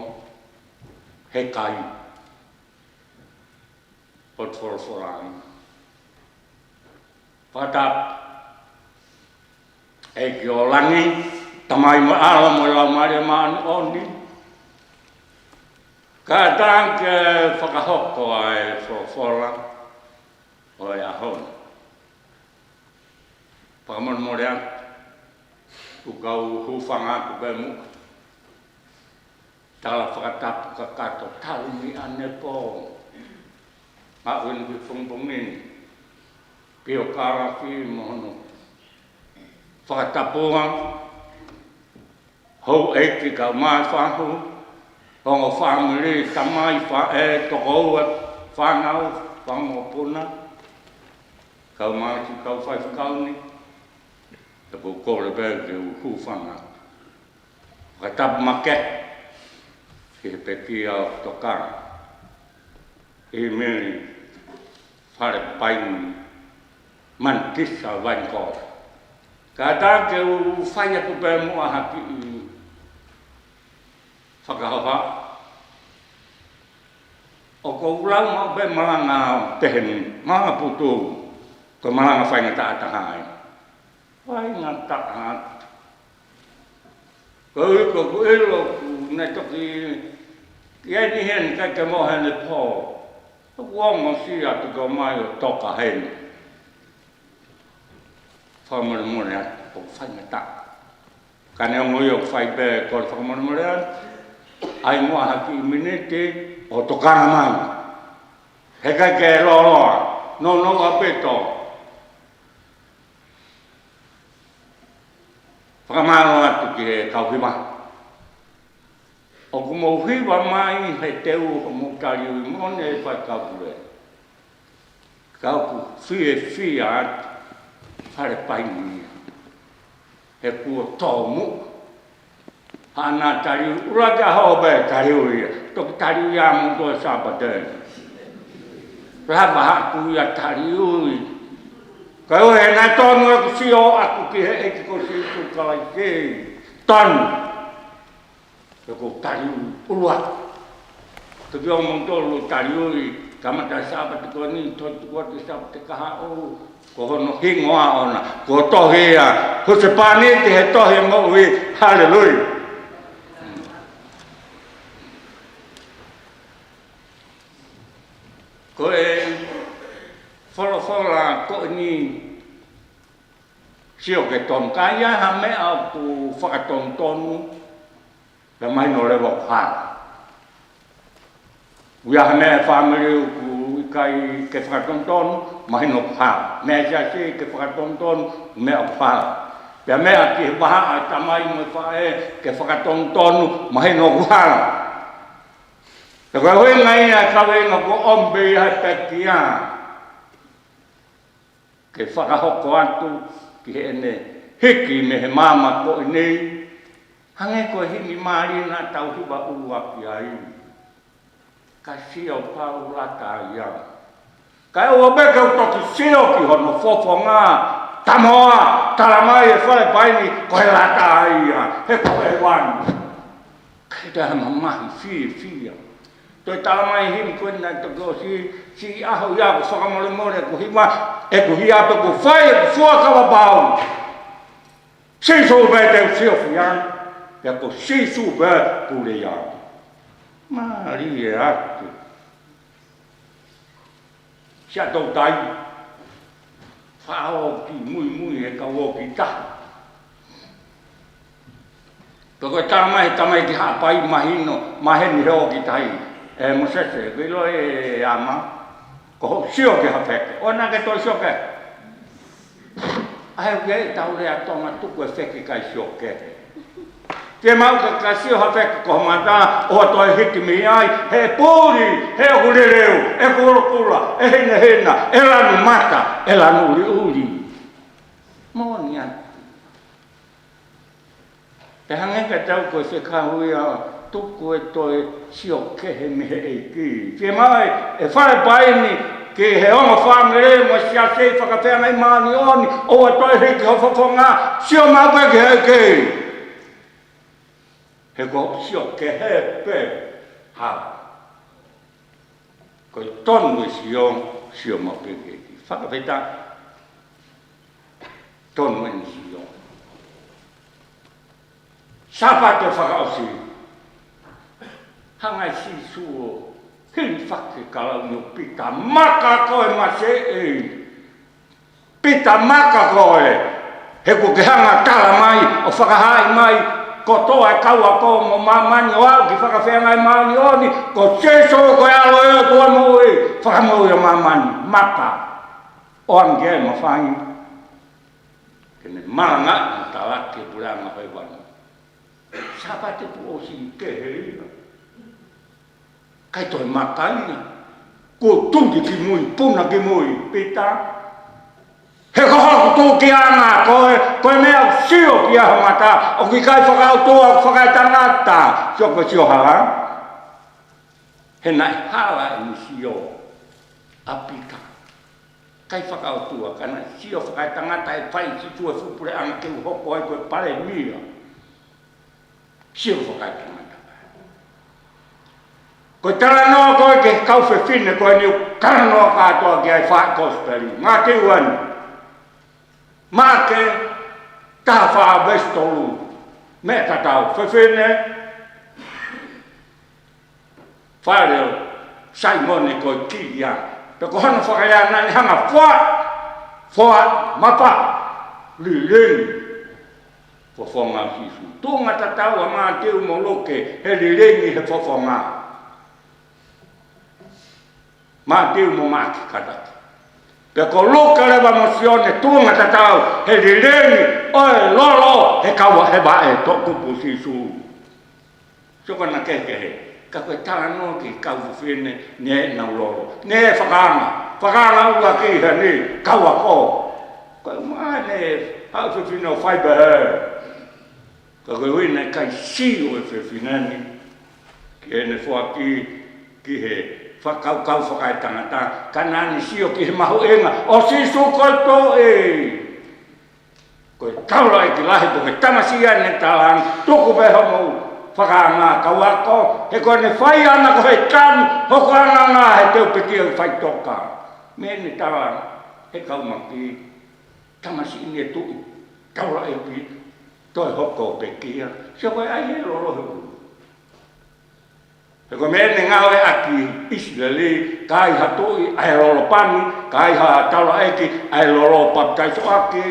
he kai. Potu folofola eni. Fakatapu. ʻEiki ʻo langi, Tamai mo e ʻAlo mo e Laumālie Māʻoniʻoni, kātaki ke fakahoko ʻa e folofola ʻo e ʻaho ni. Fakamolemole atu, ʻoku ou hūfanga atu pē muʻa. Tala fakatapu kakato, tau ni ʻanepō, maʻu eni ki he pongipongi ni, Piokalafi mo hono fakatapua, houʻeiki kae ʻumaʻā e fahu, ongo fāmili, tamai, faʻē, tokoua, fānau, fanga mokopuna, kae ʻumaʻā e kau faifekau ni, ʻoku ou kole pē ke u hūfanga. Fakatapu makehe ki he pekia ʻo Tokanga, ʻi mei Falepaini, Manukisa, Vanikolo. Kātaki ke u fai atu pē muʻa ha kiʻi fakahoha. ʻOku ou lau maʻu pē malanga pehē ni, malanga putu, ko e malanga faingataʻa taha ia. Faingataʻa atu. Koeʻuhi ko ʻeku ʻilo ʻoku ne toki ʻi ai ni heni kae ke mohe ne pō. ʻOku ongosia atu ko mai ʻo toka heni. Fakamolemole atu, ʻoku faingataʻa. Ka neongo ia ʻoku fai pē kole fakamolemole atu, ʻai muʻa ha kiʻi miniti ʻo tokanga mai. Heʻikai ke lōloa, nounou ʻaupito. Fakamālō atu ki he kau hiva. ʻOku mou hiva mai he teu hoʻomou taliui mo e faikapule. Ka ʻoku fiefia atu Falepaini ia. He kuo tōmuʻa haʻana taliui, ʻuluaki ʻaho pē taliui ia. Toki taliui ʻa moutolu Sāpate. Lava haʻaku ia taliui. Kae ʻuhi he naʻe tonu ʻeku sio ʻaku ki he ʻEiki ko Sīsū Kalaisi. Tonu. Pea ko e taliui ʻuluaki. Toki ʻoatu moutolu taliui, kamata Sāpate ko eni, toki tuku atu Sāpate kahaʻu, ko hono hingoa ʻona, ko e tohi ia, husepāniti he tohi moʻui, haleluia. Ko e folofola ko eni, sio ke tonu, ka ʻi ai ha meʻa ʻoku fakatonutonu, pea mahino leva ʻoku hala. ʻOku ʻi ai ha meʻa e fāmili ʻoku ʻi ʻIkai ke fakatonutonu, mahino ʻoku hala. Meʻa siasi ke fakatonutonu, meʻa ʻoku hala. Pea meʻa ki he vahaʻa ʻo e tamai mo e faʻē ke fakatonutonu, mahino ʻoku hala. Pea ko e ʻuhinga ia ʻa e kaveinga ko e ʻombe ia he pekia. Ke fakahoko atu ki heʻene hiki mei he maama ko eni, hangē ko e himi mālie naʻa tau hiva ʻuluaki ai. Ka sio pau lata ia. Kae ʻoua pē ke u toki sio ki hono fofonga, tamoa, tala mai ʻe Fale Paini ko e lata ia, he ko e wanu. Kae taha mamahi fiefia. Toe tala mai himi ko ena toki ʻosi, siʻi ʻaho ia ʻoku fakamolemole ʻeku hiva, ʻeku hia pē ʻoku fai ʻeku fua kapapau. Sīsū pē te u siofia, pea ko Sīsū pē pule ia. Mālie atu. Siaʻatoutai, faʻa ō ki muimui he kau ō ki tahi. Pea ko e tala mai he tamaiki Haʻapai mahino, maheni he ō ki tahi. ʻE Mōsese, ko ilo e ama, ko hoʻo sio ki ha feke. ʻOua naʻa ke toe sio ki ai. ʻAi ʻoku ʻi ai ʻetau lea Tonga tuku e feke kae sio kehe. Ke maʻu ke ka sio ha feke ko ho mata, ʻoua toe hiki mei ai, he puli, he ʻoku leleu, ʻeku ulukula, ʻe hinehina, ʻe lanu mata, ʻe lanu uliuli. Moʻoni atu. Pea hangē ka tau ko e fekau ia, tuku e toe sio kehe mei he ʻEiki. Fiemaʻu ʻe Fale Paini ki he ongo fāmili mo e siasi fakafeangai māʻoniʻoni, ʻoua toe hiki ho fofonga, sio maʻu pē ki he ʻEiki. He ko e sio kehe pē, hala. Ko e tonu e sio, sio maʻu pē ki he ʻEiki. Fakafetaʻi. Tonu ʻene sio. Sāpate fakaʻosi. Hanga ʻe Sīsū ʻo hilifaki e kalauni ʻo Pita, maka koe Masiʻi. Pita, maka koe. He kuo ke hanga ʻo tala mai, ʻo fakahaaʻi mai, kotoa e kau ako mo māmani ʻo aʻu ki he fakafeangai māʻoniʻoni, ko Sīsū ko e ʻAlo ʻo e ʻOtua moʻui, Fakamoʻui ʻo māmani, maka. ʻOange ki ai e mafai ke ne malangaʻi mo talaki e puleʻanga ʻo hēvani. Sāpate kuo ʻosi kehe ia. ʻIkai toe maka ia. Kuo tuli ki mui, puna ki mui, Pita. He ko hoku tūkianga, ko e, ko e meʻa ʻoku sio ki ai ho mata, ʻoku ʻikai fakaʻotua, fakaetangata, sio ko e sio hala. He naʻe hala ʻene sio ʻa Pita. ʻIkai fakaʻotua, ka naʻe sio fakaetangata ʻe fai Sīsū e fuʻu puleʻanga ke u hoko ai ko e palēmia. Sio fakaetangata. Ko e talanoa ko ē ki he kau fefine ko eni ʻoku talanoa kātoa ki ai e fā kosipeli. Mātiu eni. Maʻake taha fā veesi tolu. Meʻa tatau, fefine. Fale ʻo Saimone ko e kilia. Pea ko hono fakaeana ʻene hanga ʻo foa, foa, mapa, lilingi fofonga ʻo Sīsū. Tuʻunga tatau ʻa Mātiu mo Luke, he lilingi he fofonga. Mātiu mo Maʻake kātaki. Pea ko Luke leva mo Sione, tuʻunga tatau, he lilingi ʻo e lolo he kau, he vaʻe toʻukupu ʻo Sīsū. Sio ko ena kehekehe, ka ko e talanoa ki he kau fefine, ne nau lolo. Ne fakaanga, fakaanga ua ki he ni, kau ako. Ko e ʻumaʻā ʻene haʻu e fefine ʻo fai pehē. Ka ko e ʻuhi naʻe ʻikai sio e fefine ni ki heʻene foaki ki he fakakaukau fakaetangata, ka naʻá ne sio ki he mahuʻinga ʻo Sīsū ko e Toʻi. Ko e taulaʻeiki lahi, ko e tamasiʻi ia naʻe talaange, tuku pē hoʻomou fakaanga kau ako, he ko ʻene fai ʻana ko e tanu, hoko ʻana ʻana he teu pekia ʻo faʻitoka. Meʻa ne talaange, he kau maki, tamasiʻi ni e tuʻi, taulaʻeiki, toe hoko ʻo pekia, sio ko e ʻai e lolo he ʻulu. He ko e meʻa ne ngāueʻaki ʻi ʻIsileli, ka ai ha tuʻi ʻa e lolo pani, ka ai ha taulaʻeiki ʻa e lolo papitaiso ʻaki,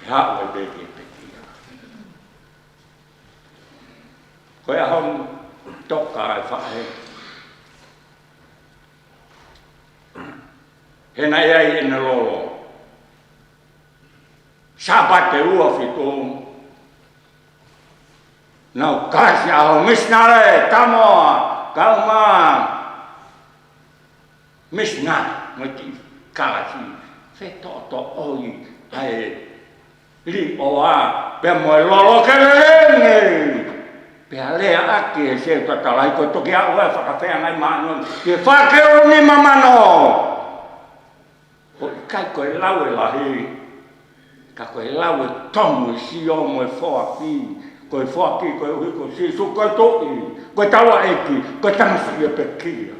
ʻe haʻu e pekia pekia. Ko e ʻaho ni toka e faʻē. He naʻe ʻi ai ʻene lolo. Sāpate ua fitu. Nau kalasi ʻaho misinale, tamoa, kau mā. Misinale, mo e kiʻi kalasi. Fetoʻotoʻoi, ʻa e liʻoa, pea mo e lolo ke lelei. Pea lea ʻaki ʻe he setuata lahi ko e toki aʻu ʻa e fakafeangai māʻoniʻoni ki he fā kilo nima mano. ʻOku ʻikai ko e lau ʻe lahi, ka ko e lau ʻe tonu ʻe sio mo e foaki, ko e foaki koeʻuhi ko Sīsū ko e Tuʻi, ko e taulaʻeiki, ko e tamasiʻi ʻo e pekia.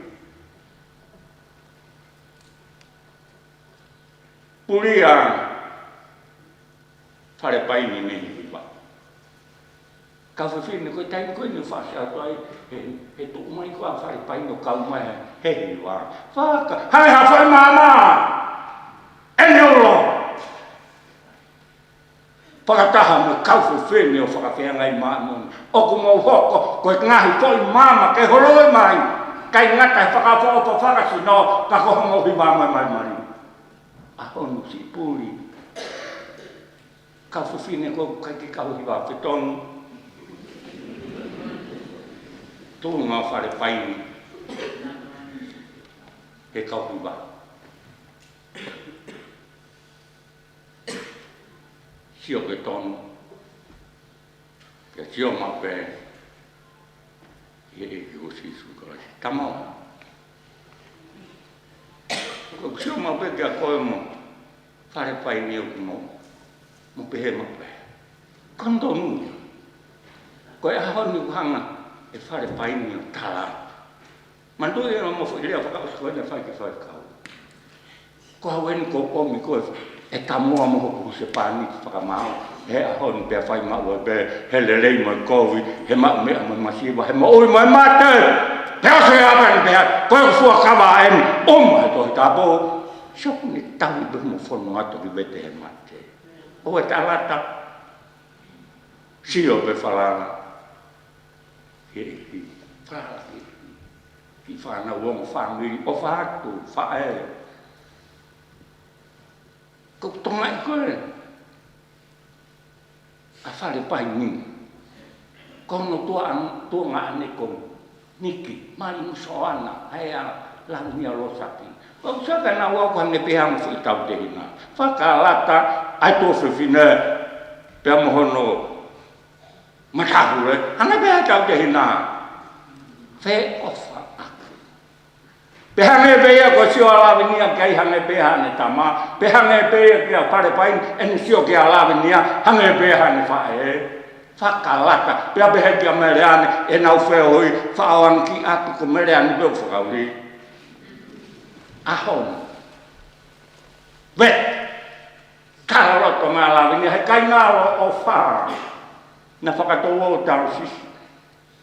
Puli ʻa Falepaini mei he hiva. Kau fefine ko e taimi ko eni ʻoku faʻa ʻasi atu ai, he, he tuʻu mai ko ē ʻa Falepaini ʻo kau mai he hiva. Faka, hale ha foʻi maama. ʻEne ulo. Fakataha mo e kau fefine ʻo e fakafeangai māʻoniʻoni. ʻOku mou hoko, ko e ngaahi foʻi maama ke holoi mai. ʻIkai ngata he fakaʻofoʻofa fakasino, ka ko hoʻomou hiva mai mai mai. ʻAho ni siʻi puli. Kau fefine ko ē ʻoku ʻikai ke kau hiva fetonu. Tuʻunga ʻo Falepaini. He kau hiva. Sio ke tonu. Ke sio maʻu pē. ʻI he ʻEiki ko Sīsū Kalaisi. Tamasiʻi. Ko e sio maʻu pē kia koe mo Falepaini ʻoku mo, mo pehē maʻu pē. Ko hono tonu ia. Ko e ʻaho ni ʻoku hanga ʻe Falepaini ʻo tala. Manatuʻi ʻa e mo foʻi lea fakaʻosi ko ē naʻe fai ki he faifekau. Ko au eni ʻoku ou ʻomi koe, ʻe tamoa mo hoku husepāniti fakamaau, he ʻaho ni pea fai maʻu ai pē, he lelei mo e kovi, he maʻu meʻa mo e masiva, he moʻui mo e mate, pea ʻosi ʻa e ʻaho ni pea, ko e fuakava eni, ʻomi he Tohi Tapu, sio ʻoku ne tauhi pē mo fono atu ki vete he mate. ʻOua ʻe talata, sio pē falala, he ʻEiki, falala he ʻEiki. Ki he fānau, ongo fāmili, ʻofa atu, faʻē. Ko e tokangaʻi ko ē ʻa Falepaini. Ko hono tuongaʻane ko Niki, Mali mo Soana, ʻa e ʻa Lavinia Losaki. ʻOku saka na ua ko hangē pē ha foʻi tautehina. Fakalata, ʻa e tuofefine, pea mo hono matāpule, hangē pē ha tautehina. Feʻofaʻaki. Pea hangē pē ia ko e sio ʻa Lavinia ki ai hangē pē haʻane tama. Pea hangē pē ia kia Falepaini, ʻene sio kia Lavinia, hangē pē haʻane faʻē. Fakalata, pea pehē kia Meleane, ʻenau feohi, faʻoangi ki ʻapi ko Meleane pē ʻoku fakauli. ʻAho ni. Vete. Kalo loto mai ʻa Lavinia, he ʻikai ngalo ʻofa. Na fakatou ʻo Talasisi.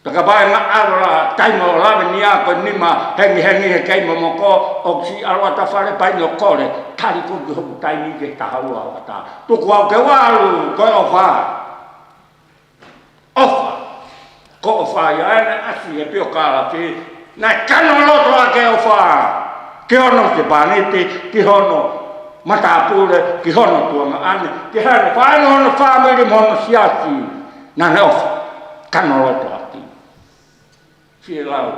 Pea kapau ʻe ngalo la taimi ʻo Lavinia ko e nima hengihengi he kei momoko, ʻoku siʻi ʻalu atu ʻa Falepaini ʻo kole, tali koe ki hoku taimi ke taha ua ʻo ʻatā. Tuku au ke u ʻalu, ko e ʻofa. ʻOfa. Ko e ʻofa ia ʻa ena ʻasi he pio kalafi. Naʻe kano loto ʻa e ʻofa. Ki hono husepāniti, ki hono matāpule, ki hono tuongaʻane, ki haʻane faʻē mo hono fāmili mo hono siasi. Naʻa ne ʻofa. Kano loto ʻaki. Fielau.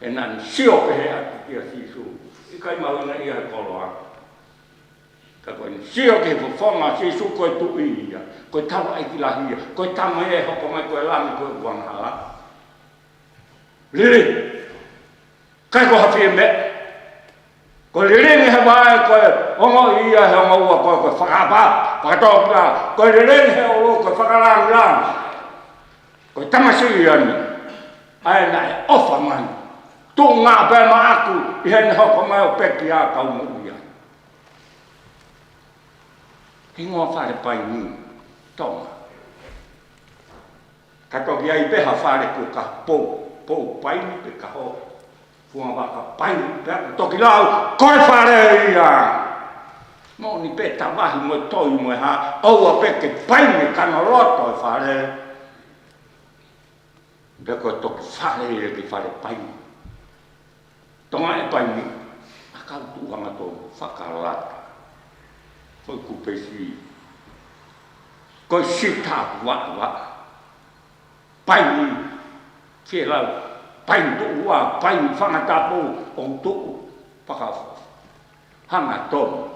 ʻE naʻa ne sio pehē ʻaki kia Sīsū. ʻIkai mahuʻinga ia he koloa. Ka ko ʻene sio ki he fofonga ʻo Sīsū ko e Tuʻi ia, ko e taulaʻeiki lahi ia, ko e tama ia ʻe hoko mai ko e Lami ko e ʻoku angahala. Lili. ʻIkai ko ha fie meʻa. Ko e lili ni he vaʻe ko e ongo ia he ongo ua ko e, ko e fakaʻapaʻapa, fakatōkilalo. Ko e lili ni he ʻulu ko e fakalāngilangi. Ko e tamasiʻi ia ni. ʻA ē naʻe ʻofa mai. Tuʻunga pē maʻaku ʻi heʻene hoko mai ʻo pekia kau moʻui ai. Hingoa Falepaini, Tonga. Ka toki ʻi ai pē ha fale ko e ka pou, pou paini pe ka ho. Fungavaka paini pē ka toki lau, ko e fale ia. Moʻoni pē tavahi mo e toi mo e hā, ʻoua pē ke paini kano loto e fale. Pea ko e toki fale ia ki Falepaini. Tonga ʻe paini. Kau tuʻu hangatonu fakalata. Ko e kupesi. Ko e sita vaʻavaʻa. Paini. Ke lau. Paini tuʻu ua, paini fanga tapu, ʻo tuʻu fakaʻofoʻofa. Hangatonu.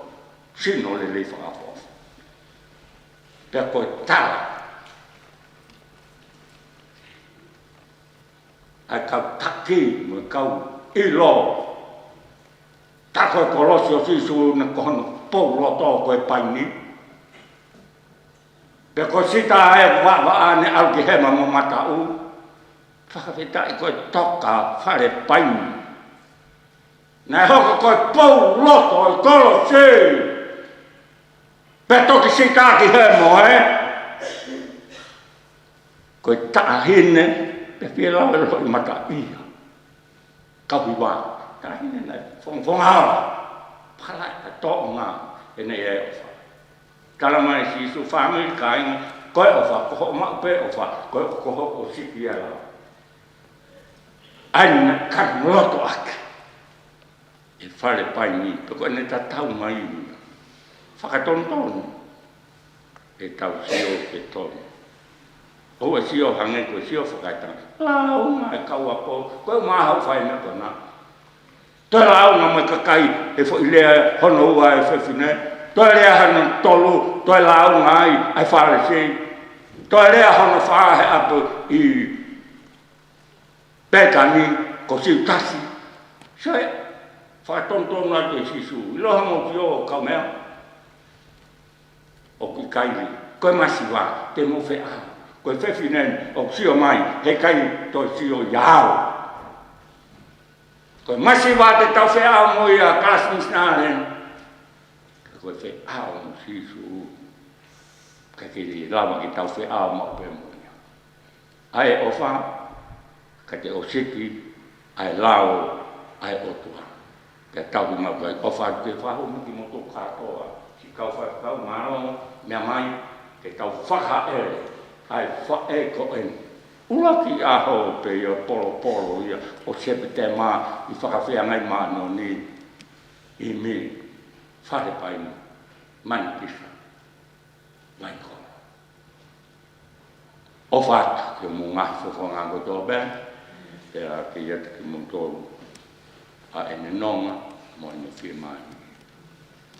Sino lelei fakaʻofoʻofa. Pea ko e tala. ʻA e kau taki mo e kau ʻilo. Tā ko e kolosi ʻo Sīsū naʻe ko hono pou loto ko e paini. Pea ko e sita ʻe vaʻavaʻa naʻe ʻalu ki hema mo mataʻu. Fakafetaʻi ko e toka fale paini. Naʻe hoko ko e pou loto ʻo e kolosi. Pea toki sita ki hema, ē? Ko e taʻahine, pea fie lau e loʻimata ia. Kau hiva, taʻahine naʻe fongafonga ʻo. Pala e toʻonga, ʻene ʻofa. Tala mai Sīsū fāmili kāinga, ko e ʻofa, ko hoʻo maʻu pē ʻofa, ko e, ko hoʻo ʻosiki ia lau. ʻA ia naʻe kau loto ʻaki. ʻE fale paini, pe ko ʻene tatau mai. Fakatonutonu. ʻE tau sio ke tonu. ʻOua ʻe sio hangē ko e sio fakaetanga. Lāunga e kau ako, ko e maha fai na kona. Toe lāunga mai kakai, ʻe foʻi lea hono ua e fefine. Toe lea hono tolu, toe lāunga ai, ʻa e Fālesi. Toe lea hono fā he ʻapi ʻi Pētani, ko Siutasi. Sio, fakatonutonu atu ʻe Sīsū. ʻIlo ha mou sio kau meʻa. ʻOku ʻikai, ko e masiva, te mou feʻao. Ko e fefine, ʻoku sio mai, heʻikai toe sio ia au. Ko e masiva te tau feʻao mo ia kalasi misinale. Ka ko e feʻao mo Sīsū. Ka ke lava ke tau feʻao maʻu pē mo ia. ʻA e ʻofa, ka te ʻosiki, ʻa e lao, ʻa e ʻOtua. Pea tau ki mau kai ʻofa ke fahu mo kimoutolu kātoa. Siʻi kau faifekau mālō, meʻa mai, ke tau fakaʻele, ʻa e faʻē ko eni. ʻUluaki ʻaho pē ia polopolo ia, ʻo Sepitema ʻi Fakafeangai Māʻoniʻoni, ʻi Mili, fale paini, Manukisa. Mai ko. ʻOfa atu ki hoʻomou ngaahi fofonga kotoa pē, pea ke ʻiate kimoutolu ʻa ʻene nonga mo ʻene fiemālie.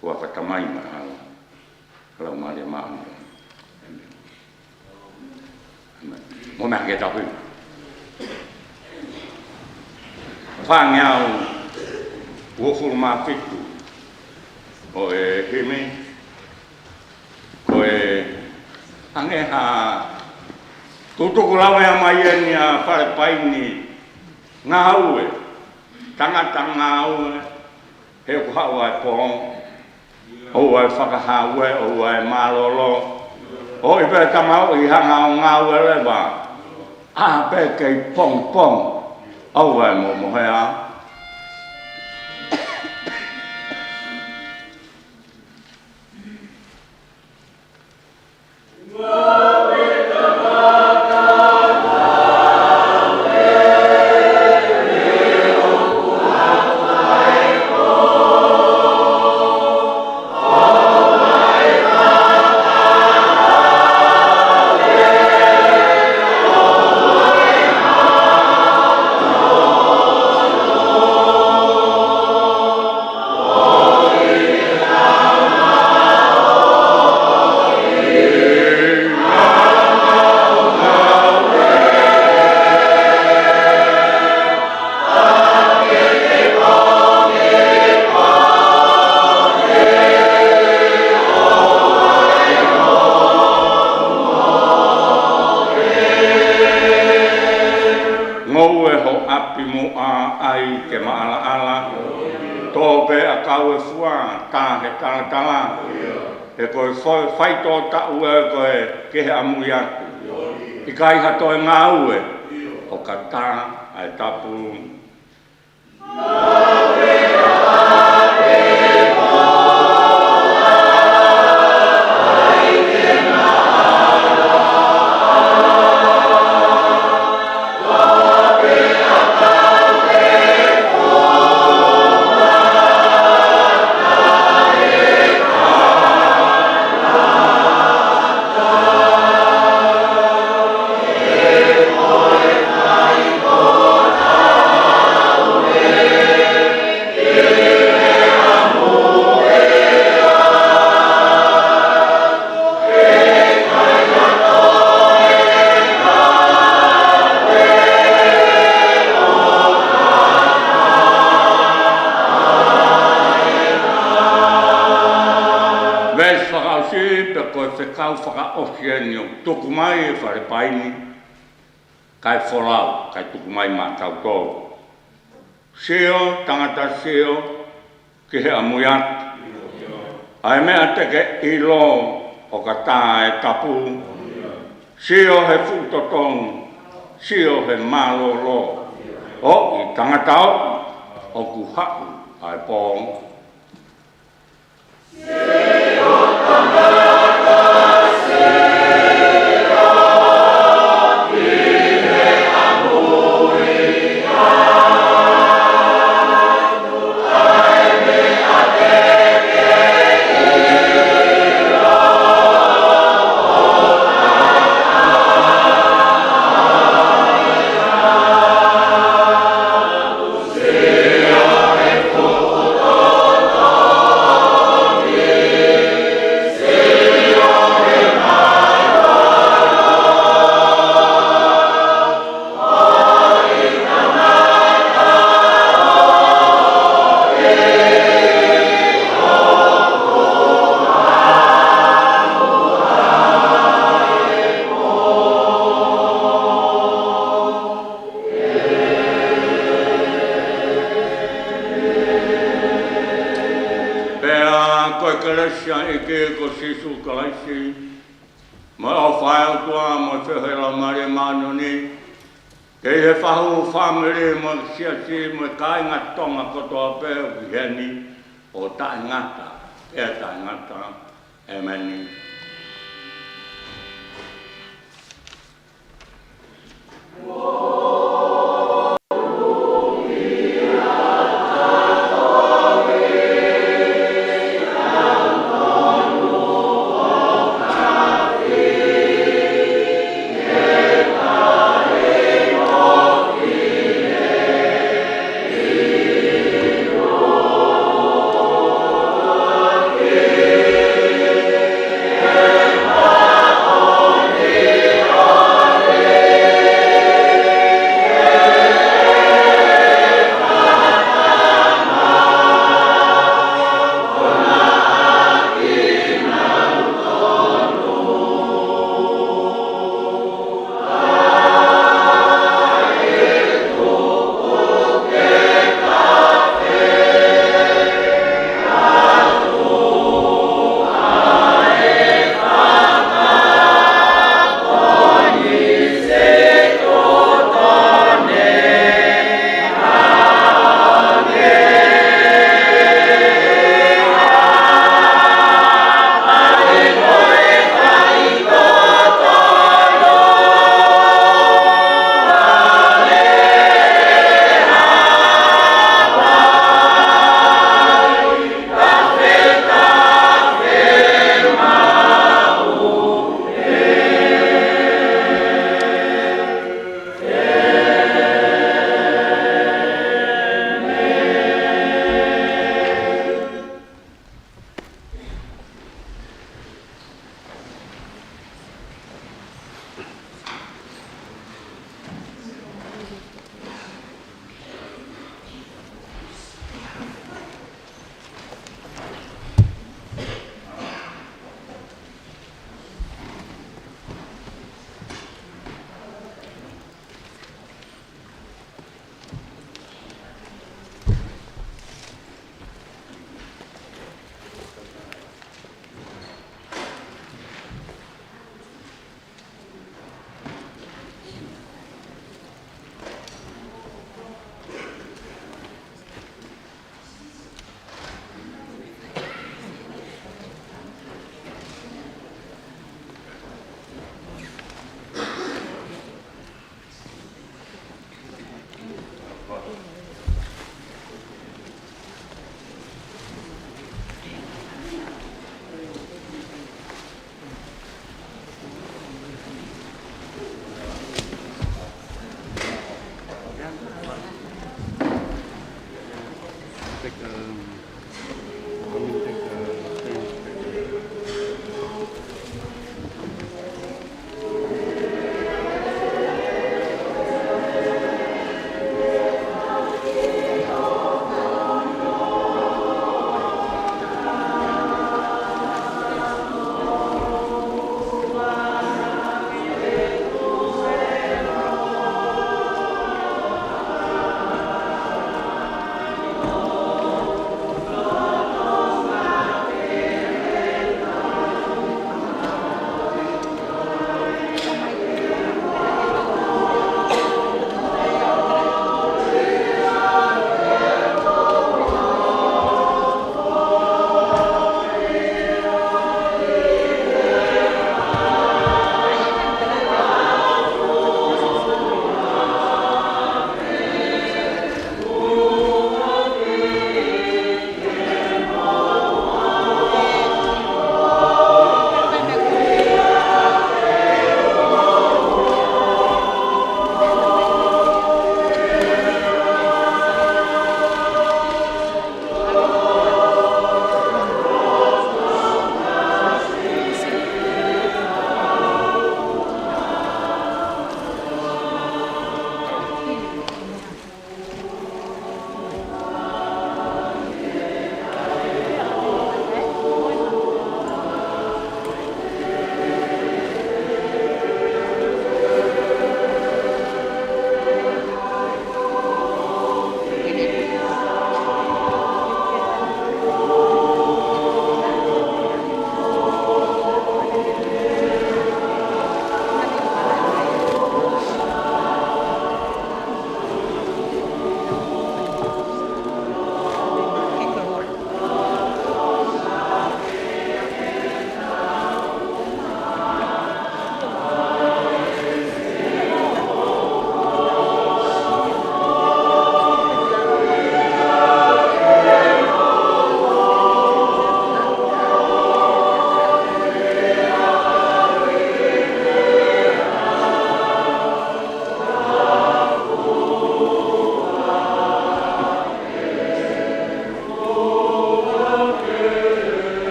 Ko e ʻofa ʻa e Tamai mo e ʻAlo, Laumālie Māʻoniʻoni. ʻĒmeni. ʻĒmeni. Mou meʻa ke tau himi. Fāngeau uofulu mā fitu ʻo e himi. Ko e hangē ha tutuku lau ʻa mai eni ʻa Fale Paini, ngāue, tangata ngāue, he ʻoku haʻu ʻa e pō, ʻoua ʻe fakahāue, ʻoua ʻe mālōlō, ʻo ʻi pē tamaoʻi hanga ʻo ngāue leva, ʻā pē kei pongipongi, ʻoua ʻe momohe ā. Ngoue ho ʻapi muʻa ʻai ke maʻalaʻala, tō pē ʻakau e fua, tā he talatala. He ko e fo-, faitoʻo taʻu ē ko ē ki he ʻamui atu. ʻIkai ha toe ngāue, ʻo ka tā ʻa e tapu. Siʻi pē ko e fekau fakaʻosi eni ʻoku tuku mai ʻe Fale Paini, kae folau, kae tuku mai maʻatautolu. Sio, tangata, sio ki he ʻamui atu. ʻA e meʻa te ke ʻilo ʻoka tā e tapu. Sio he fuʻu totonu, sio he mālōlō. ʻOi tangata ʻoku, ʻoku haʻu ʻa e pō. Pea ko e kelesi ʻa e ʻEiki ko Sīsū Kalaisi, mo e ʻofa ʻa e ʻOtua, mo e feohi ʻa e Laumālie Māʻoniʻoni, ke ʻi he fahu fāmili mo e siasi mo e kāinga Tonga kotoa pē ʻoku ʻi heni, ʻo taʻengata pea taʻengata. ʻĒmeni.